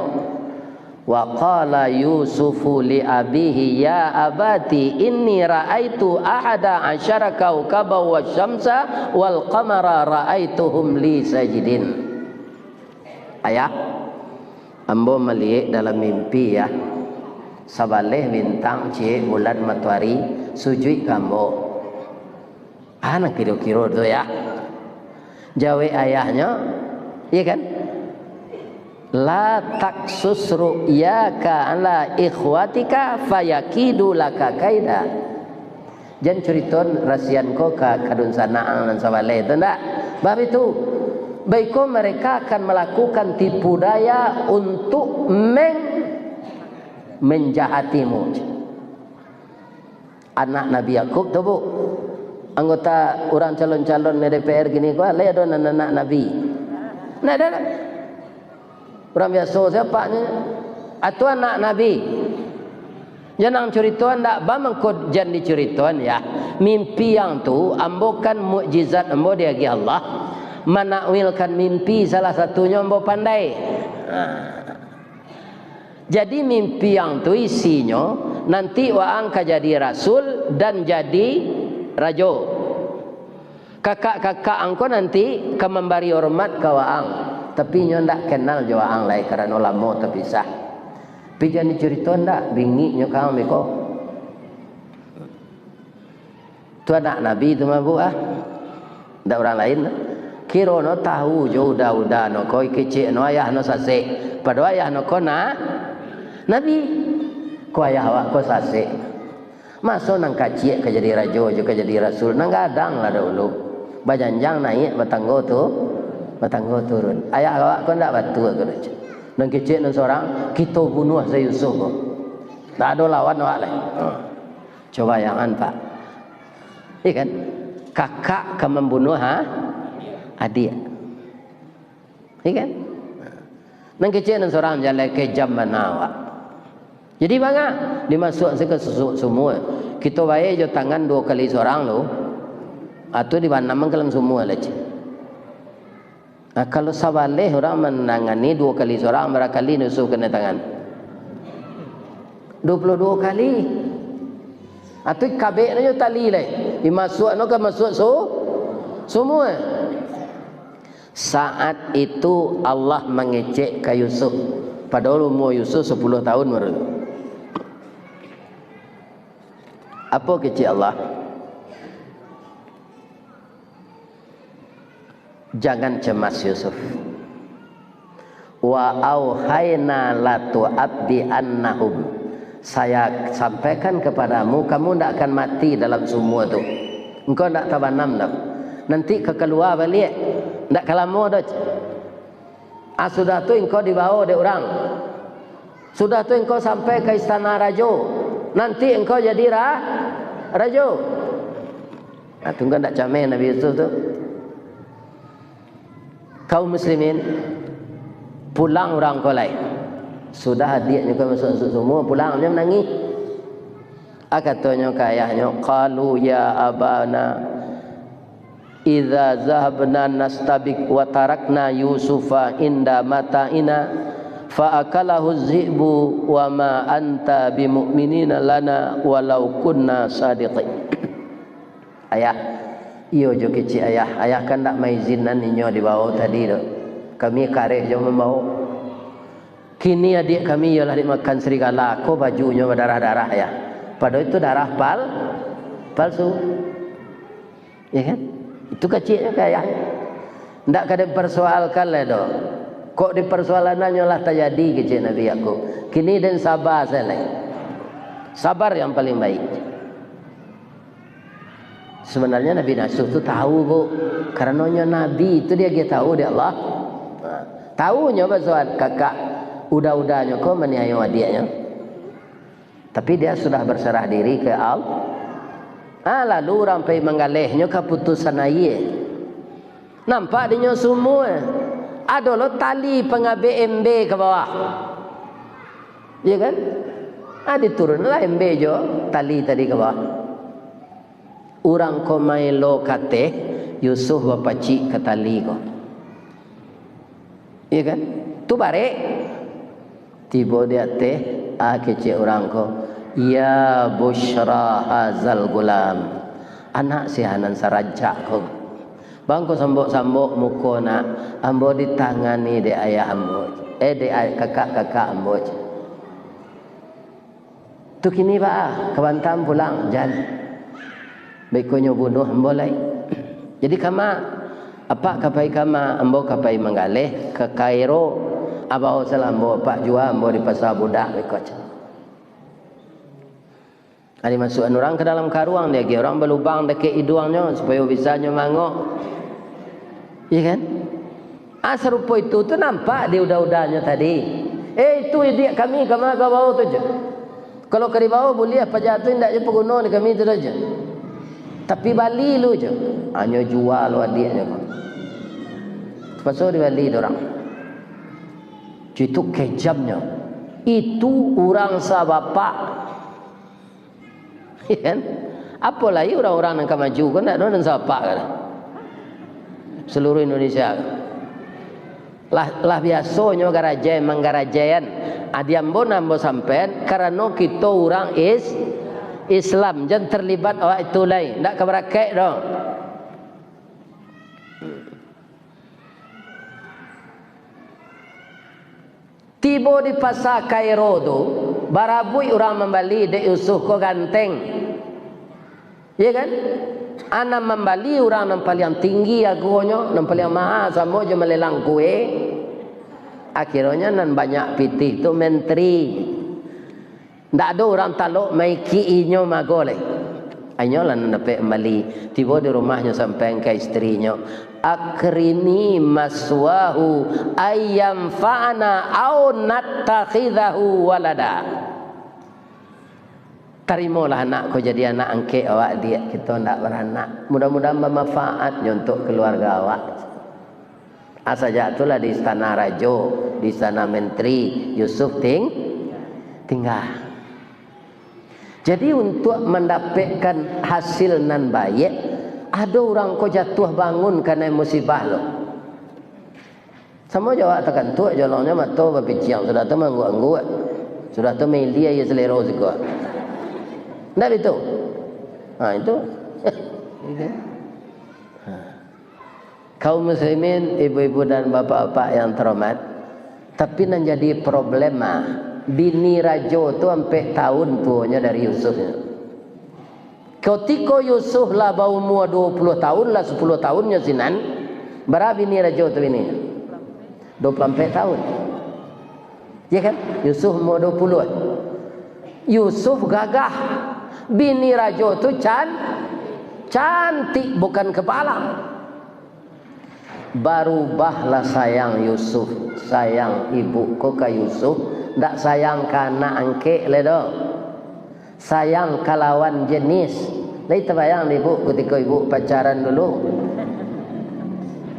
Wa qala Yusufu li abihi, "Ya abati, inni ra'aitu ahada asyara kaukaban wasyamsa wal qamara ra'aituhum li sajidin." Ayah, ambo maliek dalam mimpi, ya, sabaleh bintang, ciek bulan, matoari, sujuik ka ambo. Ah, nan kiro-kiro tu, ya. Jawek ayahnyo, iya kan? "La taksus ru'yaka ala ikhwatika fayakidu laka kaida." Jan curito rasian ko ka, ka dunsanak ang nan sabaleh tu, ndak? Bab itu, baiko mereka akan melakukan tipu daya untuk meng-, menjahatimu. Anak Nabi Yakub tu, Bu. Anggota urang calon-calon D P R kini ko, lai ado nan anak Nabi? Ndak ado, ndak? Urang biaso sia apaknyo? Atu anak Nabi. Jan ang curitoan ndak, ba mangko jan dicuritoan, ya. Mimpi ang tu, ambo kan mukjizat ambo diagiah Allah. Manakwilkan mimpi salah satunyo ambo pandai. Nah. Jadi mimpi ang tu isinyo, nanti waang ka jadi rasul dan jadi rajo. Kakak-kakak ang ko nanti ka mambari hormat ka waang, tapi inyo ndak kenal jo waang lai karano lamo tapisah. Tapi jan dicurito ndak, bingiknyo ka ang beko. Tu anak Nabi tu mah, Bu, ah. Ndak urang lain. Kiro no tahu jo uda-uda no ko, kecek no ayah no sasek. Padahal ayah no ko na-, Nabi. Ko ayah awak ko sasek. Maso nan kaciak ka jadi rajo jo ka jadi rasul, nan gadang lah dahulu. Bajanjang naiak, batanggo tu, batanggo turun. Ayah awak ko ndak batua ko, nan kecek nan sorang, kito bunuah se Yusuf ko. Ndak ado lawan awak lai. Ha. Cubo bayangkan, Pak. Iya kan? Kakak ka mambunuah, ha? Adiak. Iya kan? Nan kecek nan surang jaleh, kejam bana awak. Jadi bangak, dimasuak se ka susuak sumua. Kito bae jo tangan duo kali surang tu, atu dibanam ka dalam sumua lah, cek. Nah, kalau sabaleh urang manangani duo kali surang, bara kali nusuak kanai tangan? Duo puluah duo kali. Atu kabek no jo tali lai. Dimasuak no ka masuak su-, sumua. Saat itu Allah mangecek ka Yusuf. Padahal umua Yusuf sapuluah tahun baru tu. Apo kecek Allah? Jangan cemas, Yusuf. Wa auhayna latu'abbi'annahum. Saya sampaikan kepadamu, kamu ndak akan mati dalam sumua tu. Engkau ndak tabanam doh. Nanti ka kalua baliak. Ndak ka lamo doh. Ah, sudah tu engkau dibawa dek urang. Sudah tu engkau sampai ka istana rajo. Nanti engkau jadi ra-, rajo. Nah, tu kan ndak cameh Nabi Yusuf tu. Kaum muslimin, pulang urang ko lai. Sudah adiaknyo ko masuak-masuak sumua, pulang, nyo manangih. Ah, katonyo ka ayahnyo, "Qalu ya abana, idza zahabna nastabik wa tarakna Yusufa inda mata'ina, fa akalahu zi'bu wa ma anta bimu'minina lana walau kunna sadiqin." "Ayah, iyo jo kecek ayah, ayah kan ndak maizinan inyo dibawo tadi tu. Kami kareh jo mambawo. Kini adiak kami iyo lah dimakan serigala, ko bajunyo badarah-darah, ayah. Padahal itu darah pal-, palsu." Ya kan? Itu keceknyo ka ayahnyo. Ndak ka dipersoalkan lai doh. Kok dipersoalannyo lah tajadi, kecek Nabi Yakub. Kini den saba sajo lai. Sabar yang paling baik. Sebenarnya Nabi Yusuf tu tahu, Bu. Karano nyo nabi, itu diagiah tahu dek Allah. Nah, tahu nyo baso kakak uda-udanyo ko maniayo adiaknyo. Tapi dia sudah berserah diri ke Allah. Ah, lalu urang pai manggalehnyo ka putusan aia. Nampak dinyo sumua. Ado lo tali pangabek embe ka bawah. Iya kan? Ah, diturunlah embe jo tali tadi ka bawah. Urang ko maelo ka ateh, Yusuf bapacik ka tali ko. Iya kan? Tu barek. Tibo di ateh, ah, kecek urang ko, "Ya busyra hazal gulam." Anak sia nan sarancak ko. Bang ko sambok-sambok muko nak, ambo ditangani dek ayah ambo, eh, dek ay-, kakak-kakak ambo. Tu kini baa, ka Batam pulang, jan. Beko nyo bunuah ambo lai. Jadi kama, apak ka pai kama, ambo ka pai manggaleh ka Kairo. Abah salam ambo, apak jua ambo di pasa budak, beko. Ado masuakan urang ka dalam karuang, diagiah urang balubang dakek iduangnyo, supayo bisa nyo mangok. Iya kan? Ah, sarupo itu tu nampak di uda-udanyo tadi. "Eh, itu idiak kami, kama ka bawo tu jo. Kalau ka dibawo buliah, paja tu indak jo paguno di kami tu doh jo. Tapi bali lu jo." Hanyo jua lu adiaknyo ko. Paso dibali dek urang. Itu kejamnyo. Itu urang sabapak. Kan? Apo lai urang-urang nan ka maju ko, ndak ado nan sapak ka. Seluruh Indonesia. Lah, lah biasonyo garajai manggarajaian. Adi ambo nan ambo sampaian, karano kito urang is-, Islam, jan terlibat awak itu lai. Ndak ka barakek doh. Tibo di pasa Kairo tu, barabuik urang mambali, dek Yusuf ko ganteng. Iya kan? Anak mambali urang nan paliang tinggi agonyo, nan paliang maha, samo jo malelang kue. Akhirnyo nan banyak pitih tu menteri. Ndak ado urang talok maikik inyo mago lai. Inyo lah nan dapek mambali. Tibo di rumahnyo sampaian ka istrinyo, "Akrimi maswahu ayyamfa'ana au nattakhidahu walada." Tarimolah anak ko jadi anak angkek awak, diak, kito ndak baranak. Mudah-mudahan bamanfaat nyo untuak keluarga awak. Ah, sajak tu lah di istana rajo, di istana menteri, Yusuf ting-, tingga. Jadi, untuak mandapekkan hasil nan baiak, ado urang ko jatuah bangun kanai musibah lo. Samo jo awak takantuak, jolongnyo mato bapiciang, sudah tu maangguak-angguak, sudah tu mailia aia salero siko. Ndak bitu? Ha, itu. Ha. Kaum muslimin, ibu-ibu dan bapak-bapak yang terhormat, tapi nan jadi problema, bini rajo tu ampek tahun tuonyo dari Yusuf. Kotiko Yusuf lah baumua duo puluah tahun, lah sapuluah tahunnyo sinan, bara bini rajo tu bini? Duo puluah ampek tahun. Ya kan? Yusuf umua duo puluah. Yusuf gagah. Bini rajo tu can-, cantik bukan kepalang. Barubahlah sayang Yusuf, sayang ibu ko ka Yusuf, ndak sayang ka anak angkek lai doh. Sayang ka lawan jenis. Lai tabayang dek ibu kutiko ibu pacaran dulu?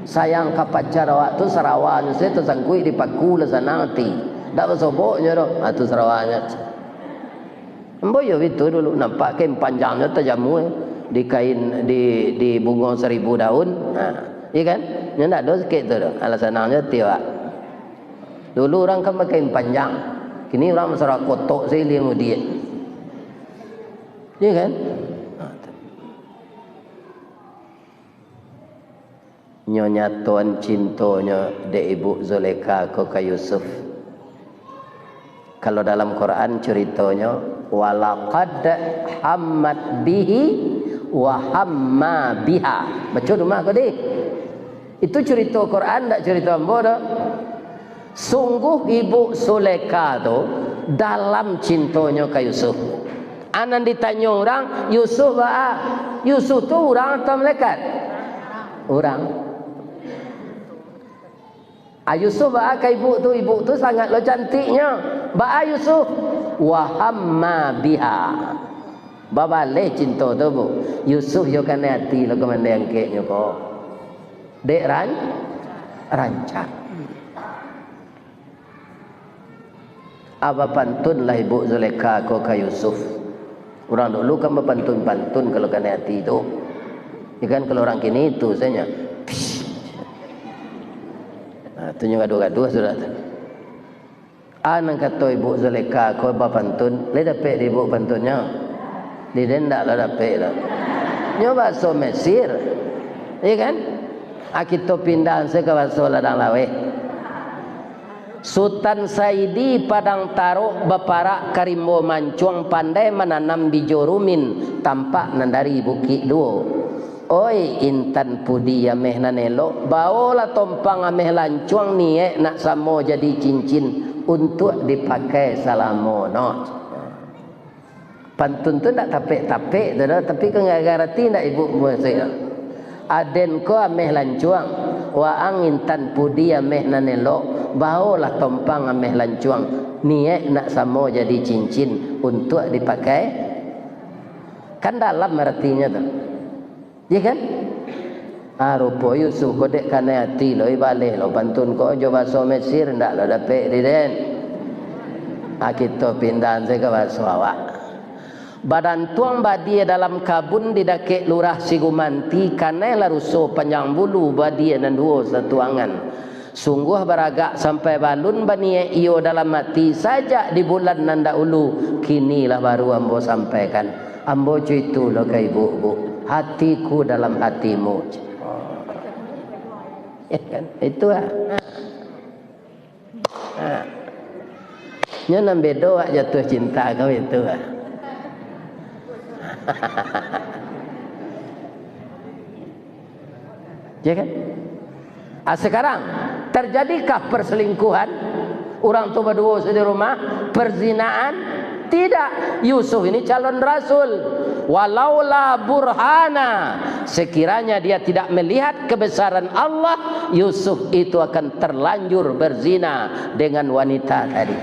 Sayang ka pacar awak tu, sarawanyo se tasangkuik di paku lah sanang ati. Ndak basoboknyo doh. Ha, tu sarawanyo. Ambo iyo bitu dulu, nampak kain panjangnyo tajamua di kain, di, di bungo saribu daun. Ha, iya kan? Nyo ndak ado sakik tu doh. Alah sanangnyo ati awak. Dulu urang kan bakain panjang. Kini urang basarah kotok sajo ilia mudiak. Iya kan? Ha, tu. Nyo nyatoan cintonyo dek Ibu Zulekha ko ka Yusuf. Kalau dalam Quran curitonyo, "Walaqad hammat bihi wa hamma biha." Baco di rumah ko dih. Itu curito Quran, ndak curito ambo doh. Sungguh Ibu Zulekha tu dalam cintonyo ka Yusuf. A nan ditanyo urang, "Yusuf baa?" Yusuf tu urang atau malaikat? Urang. "A Yusuf baa ka ibu tu? Ibu tu sangat lo cantiknyo." "Baa Yusuf?" "Wa hamma biha." Babaleh cinto tu, Bu. Yusuf yo kanai ati lo ka mandai angkeknyo ko. Dek ran-, rancak. A, bapantunlah Ibu Zulekha ko ka Yusuf. Urang dulu kan bapantun-pantun kalau kanai ati tu. Ya kan, kalau urang kini itu sajo. Psh. Nah, tu nyo gaduah-gaduah sudah tu. A nan kato Ibu Zulekha ko bapantun, lai dapek di ibu pantunnyo? Di den ndak lah dapek lah. Nyo bahaso Mesir. Iya kan? A, kito pindah se ka bahaso ladang laweh. Sutan Saidi Padang Tarok baparak ka rimbo mancuang, pandai mananam bijo rumin, tampak nan dari Bukik Duo. Oi, intan pudi ameh nan elok, baolah tompang ameh lancuang, niaik nak samo jadi cincin, untuak dipakai salamo no. Pantun tu ndak tapek-tapek tu doh, tapi kan garati ndak ibu muasik tu. Aden ko ameh lancuang, waang intan pudi ameh nan elok, baolah tompang ameh lancuang, niaik nak samo jadi cincin, untuak dipakai. Kan dalam aratinyo tu. Iya kan? Ah, rupo Yusuf ko dek kanai ati lo, ibaleh lo pantun ko jo bahaso Mesir, ndak lo dapek di den. Ah, kito pindah se ka bahaso awak. Badantuang badia dalam kabun di dakek Lurah Sigumanti, kanai lah ruso panjang bulu, badia nan duo satuangan. Sungguah baragak sampai balun, baniaik iyo dalam ati, sajak di bulan nan dahulu, kini lah baru ambo sampaikan. Ambo cuito lo ka ibu, Bu, hatiku dalam hatimu. Ya kan? Itu lah. Ha. Nyo nan bedo awak jatuah cinta ko itu lah. Ya kan? Ah, sekarang, terjadikah perselingkuhan? Urang tu baduo sajo di rumah, perzinaan? Tidak. Yusuf ini calon rasul. Walaula burhana, sekiranya dia tidak melihat kebesaran Allah, Yusuf itu akan terlanjur berzina dengan wanita tadi.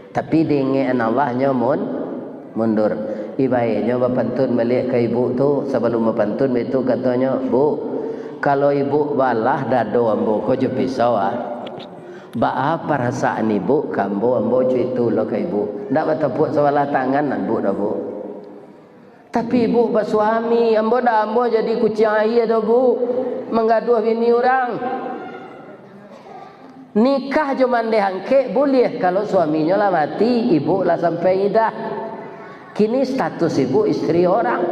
Tapi diingekan Allah, nyo mun-, mundur. Ibaiknyo bapantun baliak ka ibu tu, sabalum bapantun baitu katonyo, "Bu, Kalau ibuk balah dado ambo ko jo pisau, ah, baa parasaan ibuk ka ambo, ambo co itu lo ka ibuk. Ndak batapuak sabalah tangan, ah, ibuk doh, Buk. Tapi ibuk basuami, ambo ndak, ambo jadi kuciang aia doh, Buk, manggaduah bini urang. Nikah jo mandeh angkek buliah, kalau suaminyo lah mati, ibuk lah sampai idah. Kini status ibuk istri orang.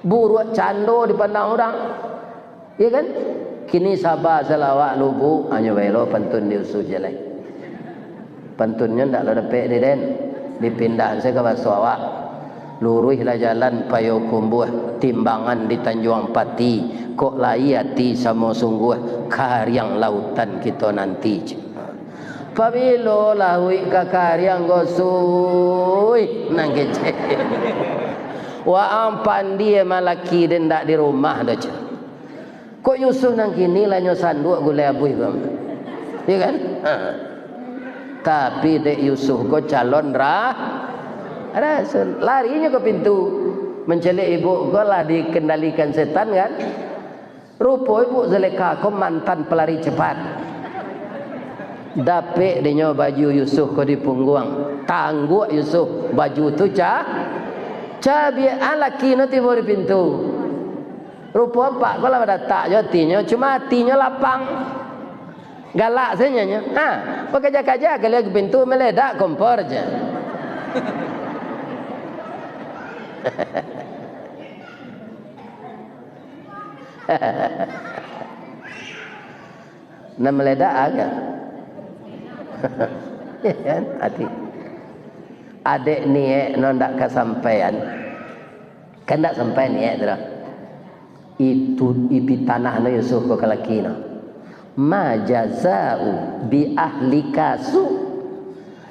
Buruak cando dipandang urang. Iyo kan? Kini saba salah awak, Buk, hanyo bae lo pantun di Yusuh je lai. Pantunnyo ndak lo dapek di den. Dipindah se ka baso awak. Luruihlah jalan Payokumbuah, timbangan di Tanjuang Pati, kok lai ati samo sungguah, kariang lautan kito nanti. Pabilo lahuik ka kariang gosuih, nan kecek. Waang pandie malaki den ndak di rumah doh, ceh. Kok Yusuh nan kini lah nyo sanduak gulai abuih ko? Iyo kan? Ha. Tapi dek Yusuh ko calon ra-, rasul. Larinyo ka pintu. Mancaliak ibuk ko lah dikendalikan setan kan? Rupo ibuk Zulekha ko mantan pelari cepat. Dapek dinyo baju Yusuh ko di pungguang. Tangguak Yusuh, baju tu ca-, cabiak. Ah, laki no tibo di pintu. Rupo apak ko lah badatak jo atinyo, cuma atinyo lapang. Galak sajo nyo. Ha, bakaja-kaja kali ka pintu, maledak kompor je. Nan maledak aja. Iyo kan? Ati. Adek niek no ndak kasampaian. Kan ndak sampai niek tu doh. Itu ipi tanah no Yusuf ko ka laki no. "Ma jazau bi ahlika su."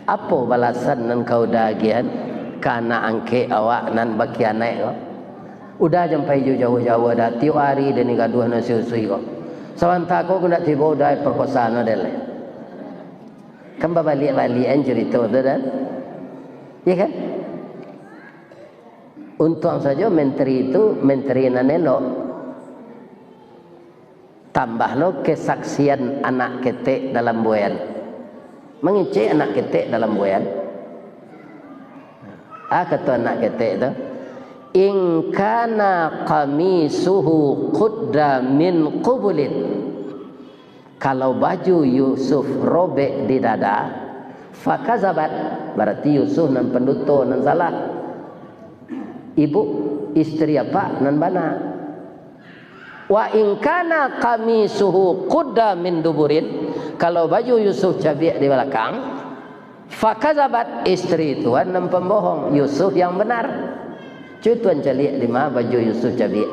Apo balasan nan kau udah agiahan ka anak angkek awak nan bakhianaik ko? Udah jampai jo jauah-jauah dah, tiok ari den ni gaduah nan si Yusuf ko. Sabanta ko ndak tibo udah perkosa no den lai. Kan babaliak-baliakan carito tu dah. Iyo kan? Untuang sajo menteri tu, menteri nan elok. Tambah lo kesaksian anak ketek dalam buayan. Mangecek anak ketek dalam buayan. Ah, kato anak ketek tu, "In kana qamisuhu qudda min qubulin." Kalau baju Yusuf robek di dada, fakazabat, bararti Yusuf nan panduto, nan salah. Ibuk, istri apak nan bana. "Wa in kana qamisuhu qudda min duburin," kalau baju Yusuf cabiak di balakang, "fakazabat," istri tuan nan pambohong, Yusuf yang benar. Cubo tuan caliak di ma baju Yusuf cabiak.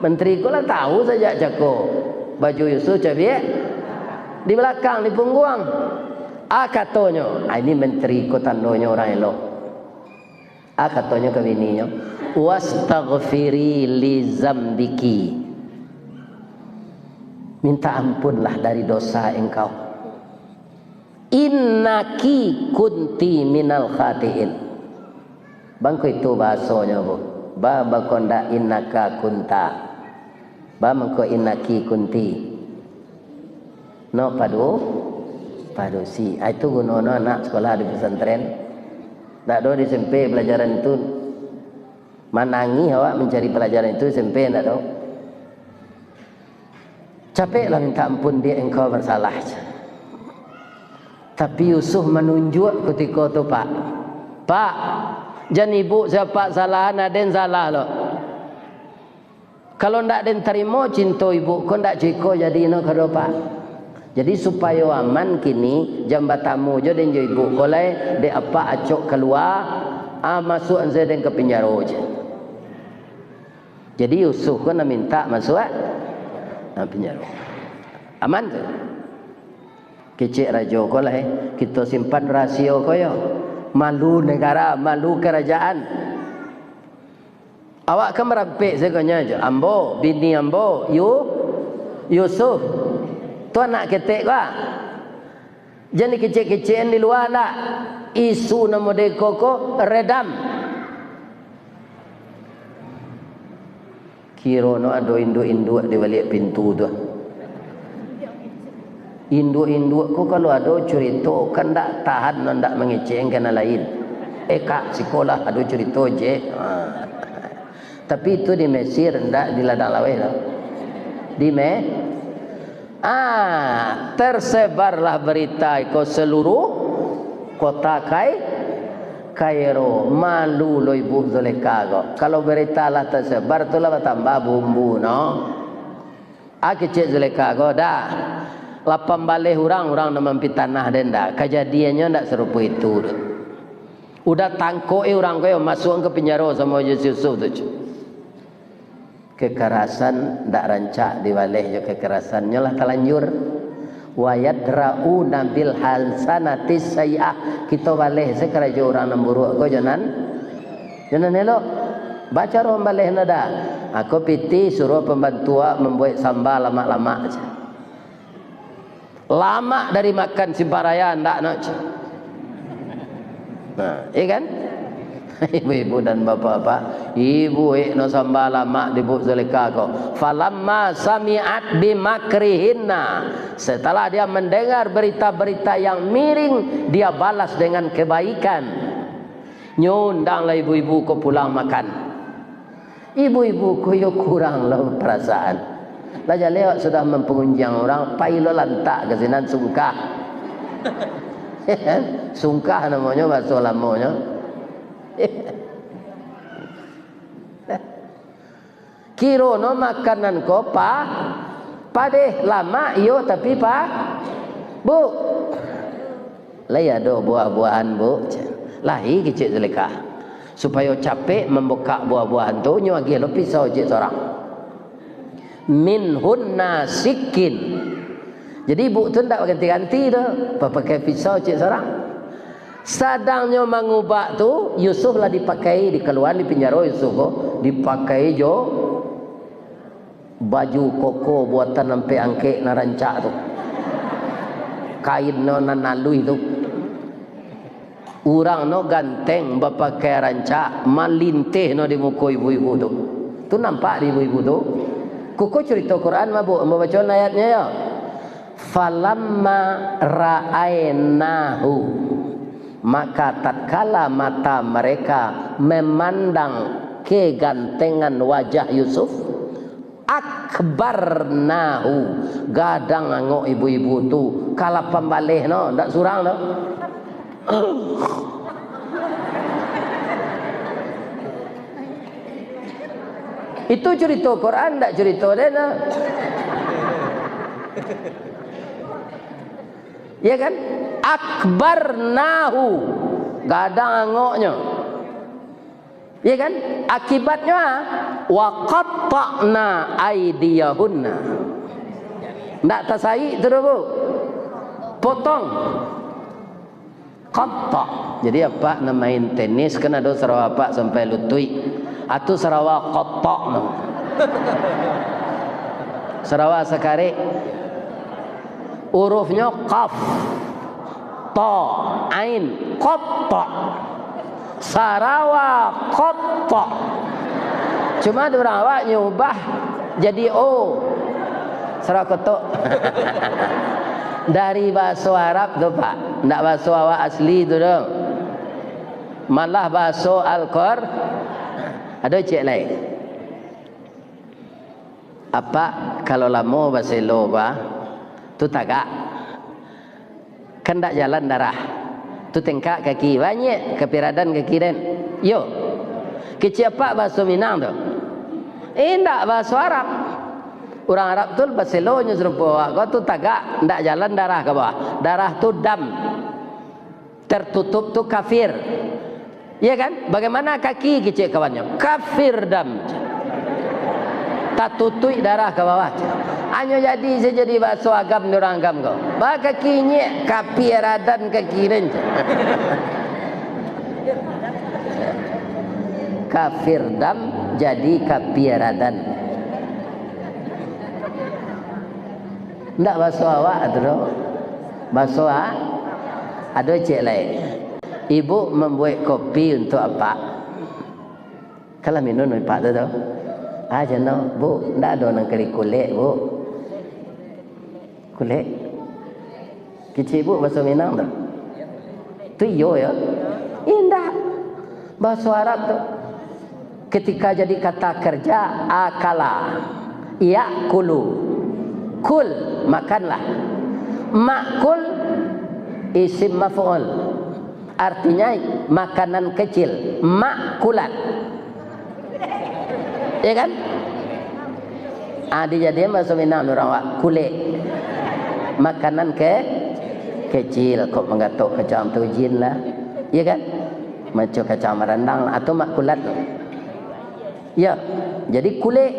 Menteri ko lah tahu sajak cako baju Yusuf cabiak di balakang, di pungguang. Ah, katonyo, "Ah, ini menteri ko tandonyo urang elok." Ah, katonyo ka bininyo, "Wastaghfiri li zambiki." Minta ampunlah dari dosa engkau. "Innaki kunti minal khatiin." Bangko itu bahasonyo, Bu. Ba, bangko ndak innaka kunta. Ba, mangko innaki kunti. No padu-, padusi. Ah, itu guno no anak sekolah di pesantren. Ndak do di S M P pelajaran itu. Manangih awak mencari pelajaran itu S M P ndak do. Capeklah minta ampun, "Diak, engkau bersalah." Tapi Yusuf manunjuak kutiko tu, Pak. Pak, jan ibuk sia Pak salahan, aden salah lo. Kalau ndak den tarimo cinto ibuk ko, ndak co iko jadi no kado, Pak. Jadi supayo aman kini, jan batamu jo den jo ibuk ko lai, dek apak acok kalua, ah, masuak an se den ka pinjaro je. Jadi Yusuf ko nan mintak masuak, ah, pinjaro. Aman tu. Kecek rajo ko lai, kito simpan rasio ko yo. Malu negara, malu kerajaan. Awak kan marampek sagonyo jo. Ambo, bini ambo, Yu-, Yusuf. Tu anak ketek ko, ah. Jan dikecek-kecekan di lua ndak. Isu nan model ko ko redam. Kirono ado induak-induak di baliak pintu tu. Induak-induak ko kalau ado curito, kan ndak tahan, ndak mangecek ka nan lain. "Eh, Kak, sikolah ado curito, Jek." Ha. Tapi itu di Mesir, ndak di ladang laweh tu. Di Me-, ah, tersebarlah berita iko seluruh kota Kai-, Kairo. Malu lo Ibu Zulekha ko. Kalau berita lah tersebar, tu lah batambah bumbu, no. Ah, kecek Zulekha ko, dah. Lah pambaleh urang, urang nan mampitanah den, dah. Kajadiannyo ndak sarupo itu, doh. Udah tangkok, eh, urang ko, yo, masuak ka pinjaro samo jo si Yusuf tu, cu. Kekerasan ndak rancak dibaleh jo kekerasan, nyo lah talanjur. "Wa yadra'una bil hasanati sayyi'ah." Kito baleh se karajo urang nan buruak ko jo nan, jo nan elok. Bacaro mambaleh nyo dah. Ako pitih suruah pambantu awak mambuek samba lamak-lamak se. Lamak dari makan simpang raya, ndak nak. Nah, iya kan? Ibu-ibu dan bapak-bapak, ibu, eh, no samba lamak di Bu Zulekha ko. "Falamma sami'at bimakrihinna." Setelah dia mendengar berita-berita yang miring, dia balas dengan kebaikan. Nyo undanglah ibu-ibu ko pulang makan. Ibu-ibu ko yo kurang lo parasaan. Lah jaleh awak sudah mampangunjiang urang, pai lo lantak ka sinan, sungkah. Sungkah namonyo, bahaso lamonyo. Kirono makanan ko pa-, padeh, lamak iyo, tapi pa-, Bu, "Lai ado buah-buahan, Bu?" Lahi kecek Zulekha. Supayo capek mambukak buah-buahan tu, nyo agiah lo pisau cek sorang. "Minhunna sikin." Jadi ibu tu ndak baganti-ganti tu, papakai pisau cek sorang. Sadang nyo mangubak tu, Yusuf lah dipakai, dikaluaan di pinjaro Yusuf ko, dipakai jo baju koko buatan ampek angkek nan rancak tu. Kain no nan aluih tu. Urang no ganteng, bapakai rancak, malinteh no di muko ibu-ibu tu. Tu nampak di ibu-ibu tu. Kuko curito Quran mabuk, ambo bacoan ayatnyo yo. "Falamma ra'ainahu," maka tatkala mata mereka memandang kegantengan wajah Yusuf, "akbarnahu," gadang angok ibu-ibu tu, ka lapan baleh no, ndak surang doh. Itu curito Quran, ndak curito den no. Ya kan? "Akbarnahu," gadang angoknyo. Ya kan? Akibatnyo, ah, "wa qatta'na aidiyahunna." Ndak tasaik tu doh, Bu. Potong. Qatta'. Jadi, apak nan main tenis, kan ado sarawa apak sampai lutuik. Atu sarawa qatta' no. Sarawa sakarek. Urufnyo qaf, ta, ain, qatta. Sarawa qatta. Cuma urang awak nyubah jadi o. Sarawa kotok. Dari bahaso Arab tu, Pak. Ndak bahaso awak asli tu doh. Malah bahaso Al-Qur-, ado cek lai. Apak, kalau lamo baselo, bah, tu tagak. Kan ndak jalan darah. Tu tengkak kaki, banyek kapiradan kaki den. Yo. Kecek apak bahaso Minang tu. Indak bahaso Arab. Urang Arab tu baselo nyo sarupo awak ko, tu tagak, ndak jalan darah ka bawah. Darah tu dam. Tertutup tu kafir. Iya kan? Bagaimana kaki, kecek kawannyo? Kafir dam. Tatutuik darah ka bawah. Hanyo jadi sajo di bahaso agam di urang agam ko. Ba kaki inyek, kapiradan kaki den. Kafir dam jadi kapiradan. Ndak bahaso awak tu doh. Bahaso a-, ado cek lai. Ibu mambuek kopi untuak apak. Kan lah minun apak tu, tu. Ah, jano, Bu, ndak ado nan ka dikulek, Bu. Kulek. Kecek Ibuk baso Minang tu. Tu iyo, yo? Indak. Baso Arab tu. Ketika jadi kata kerja, akala, yakulu. Kul, makanlah. Makul, isim maf'ul. Artinya, makanan kecil. Makulat. Ya kan? Ah, dijadian baso Minang urang awak, kulek. Makanan ke-, kecil, kok manggatok kacang tu jin lah. Ya kan? Macam kacang marandang lah, atau makulat tu. Ya, jadi kulek.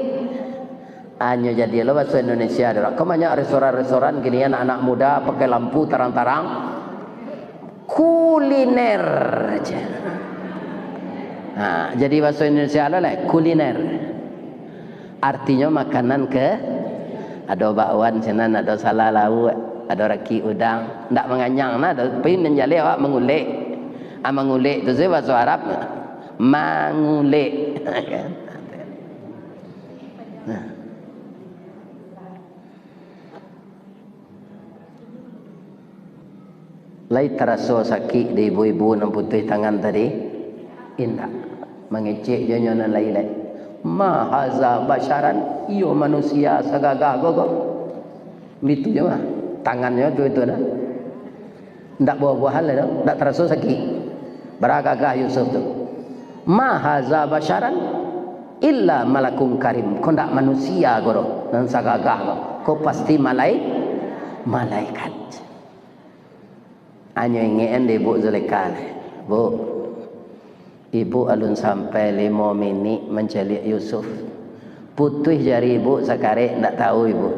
Hanyo jadi lo baso Indonesia tu. Kok banyak restoran-restoran kini, anak-anak muda pakai lampu tarang-tarang. Kuliner. Ha, jadi baso Indonesia lo lah, kuliner. Artinyo makanan ke, ado bakwan sinan, ado sala lauak, ado raki udang. Ndak manganyang nah, ado, tapi manjadi awak mangulek. Ah, mangulek tu se baso Arab, mangulek. Nah. Lai taraso sakik di ibu-ibu nan putuih tangan tadi? Indak. Mangecek jo nyo nan lai lai. "Ma haza basyaran, iyo manusia sagagah ko ko." Bitu jo mah. Tangannyo tu itu dah. Ndak buah-buahan lai doh, ndak taraso sakik. Baragagah Yusuf tu. "Ma haza basyaran illa malakun karim." Ko ndak manusia ko doh, nan sagagah ko. Ko pasti malai-, malaikat. Hanyo ingekan dek Ibuk Zulekha, "Buk, Ibuk alun sampai limo minik mancaliak Yusuf. Putuih jari Ibuk sakarek, ndak tahu Ibuk."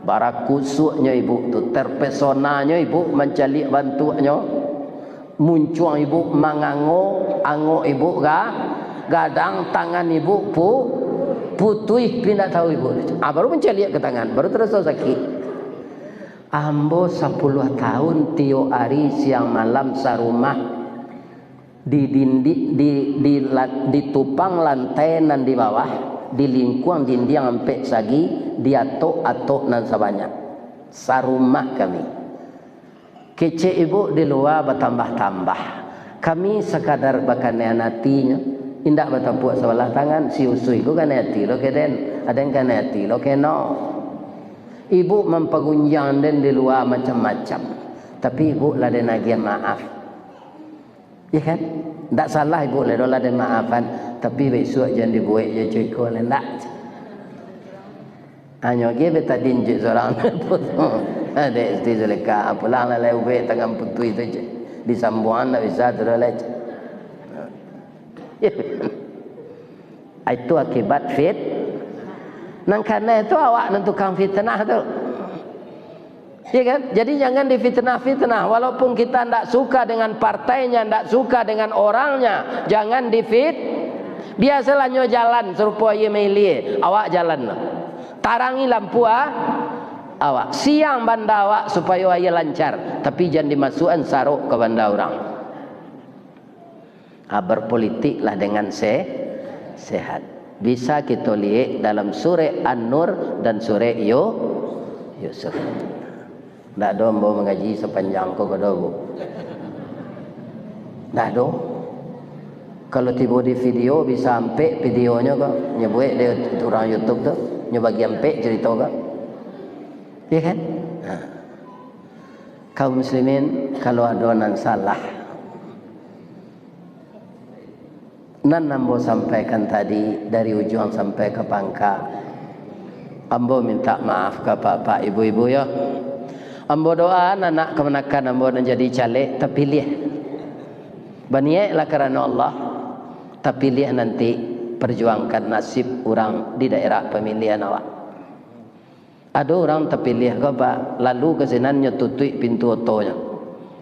Barakusuaknyo Ibuk tu, terpesonanyo Ibuk mancaliak bantuaknyo. Muncuang Ibuk mangango, angok Ibuk ga-, gadang, tangan Ibuk pu-, putuih, pi ndak tahu Ibuk. Ah, baru mancaliak ka tangan, baru taraso sakik. "Ambo sapuluah tahun tiok ari siang malam sarumah, di dindi-, di, di la-, di tupang lantai nan di bawah, di lingkuang dindiang ampek sagi, di atok-atok nan sabanyak. Sarumah kami. Kecek Ibuk di lua batambah-tambah. Kami sakadar bakanian atinyo, indak batapuak sabalah tangan, si Usuih ko kanai ati lo ka den, aden kanai ati lo ka no. Ibuk mampagunjiang den di lua macam-macam, tapi Ibuk lah den agiah maaf." Ya kan? Ndak salah Ibuk lai doh lah den maafan, tapi bisuak jan dibuek jo co iko lai, ndak. Hanyo agiah betadin cek surang. Dek Siti Zulekha, pulang lah lai ubek tangan putuih tu cek. Disambuangan ndak bisa tu doh lai cek. Itu akibat fit-, nan kanai tu awak nan tukang fitnah tu. Ya kan? Jadi jangan difitnah-fitnah. Walaupun kita ndak suka dengan partainya, ndak suka dengan orangnya, jangan difit-, biasalah nyo jalan sarupo aia mailia, awak jalan lah. Tarangi lampu, ah, awak. Siang banda awak supayo aia lancar, tapi jan dimasuakan sarok ka banda urang. Ha, berpolitiklah dengan se-, sehat. Bisa kito liek dalam surek An-Nur dan surek Yu-, Yusuf. Ndak ado ambo mangaji sapanjang ko, ko doh, Bu. Ndak ado. Kalau tibo di video, bisa ampek videonyo ko, nyo buek dek urang YouTube tu, nyo bagi ampek carito ko. Ya kan? Ha. Kaum muslimin, kalau ado nan salah, nan ambo sampaikan tadi, dari ujuang sampai ka pangka, ambo mintak maaf ka apak-apak, ibu-ibu, yo. Ambo doa, anak kamanakan ambo nan jadi caleg, tapiliah. Baniaiklah karano Allah, tapiliah nanti, perjuangkan nasib urang di daerah pamilihan awak. Ado urang tapiliah ko, Pak, lalu ka sinan nyo tutuik pintu otonyo.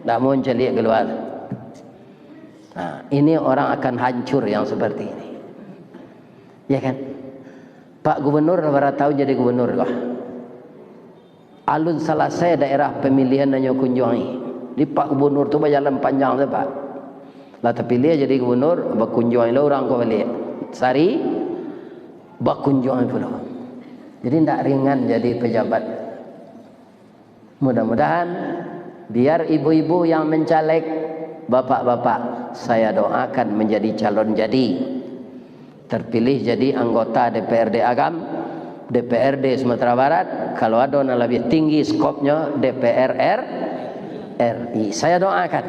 Ndak mau mancaliak kalua. Nah, ini orang akan hancur yang seperti ini. Ya kan? Pak Gubernur lah bara tahun jadi gubernur ko. Alun salasai daerah pamilihan nan nyo kunjuangi. Di Pak Gubernur tu bajalan panjang tu, Pak. Lah tapiliah jadi gubernur, bakunjuang lo urang ko baliak. Sari, Bakunjungan pulo. Jadi, ndak ringan jadi pejabat. Mudah-mudahan, biar ibu-ibu yang mencaleg, bapak-bapak, saya doakan menjadi calon jadi. Terpilih jadi anggota D P R D Agam, D P R D Sumatera Barat, kalau ado nan labiah tinggi skopnyo, D P R R I. Saya doakan.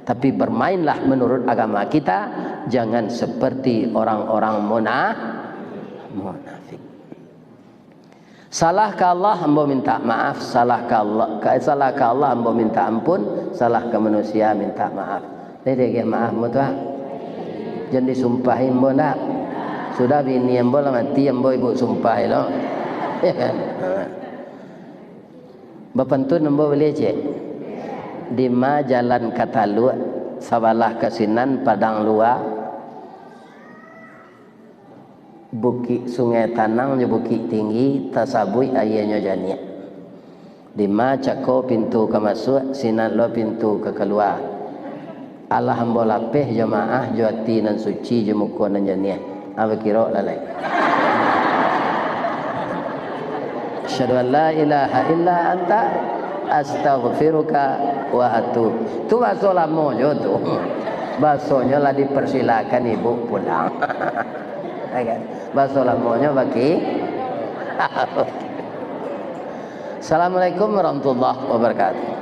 Tapi bermainlah menurut agama kita, jangan seperti orang-orang muna-, munafik. Salah ka Allah, ambo minta maaf. Salah ka Allah, ka, salah ka Allah, ambo minta ampun. Salah ka manusia, minta maaf. Jadi, agiah maaf ambo tu, ah. Jan disumpahi ambo ndak. Sudah bini ambo lah mati, ambo ibu sumpah lo. Ya kan? Ha. Bapantun ambo buliah, cek? Dima jalan ka Taluak, sabalah ka sinan padang lua. Bukik Sungai Tanang jo Bukik Tinggi, tasabuik aianyo janiah. Dima cako pintu ka masuak, sinan lo pintu ka kalua. Alah ambo lapeh jo maah, jo ati nan suci, jo muko nan janiah. Ah, bakiro lalai. Asyhadu an la ilaha illa anta, astaghfiruka wa atub. Tu baso lamo jo tu. Basonyo lah dipersilakan ibu pulang. Ya kan? Baso lamonyo baki. Assalamualaikum warahmatullahi wabarakatuh.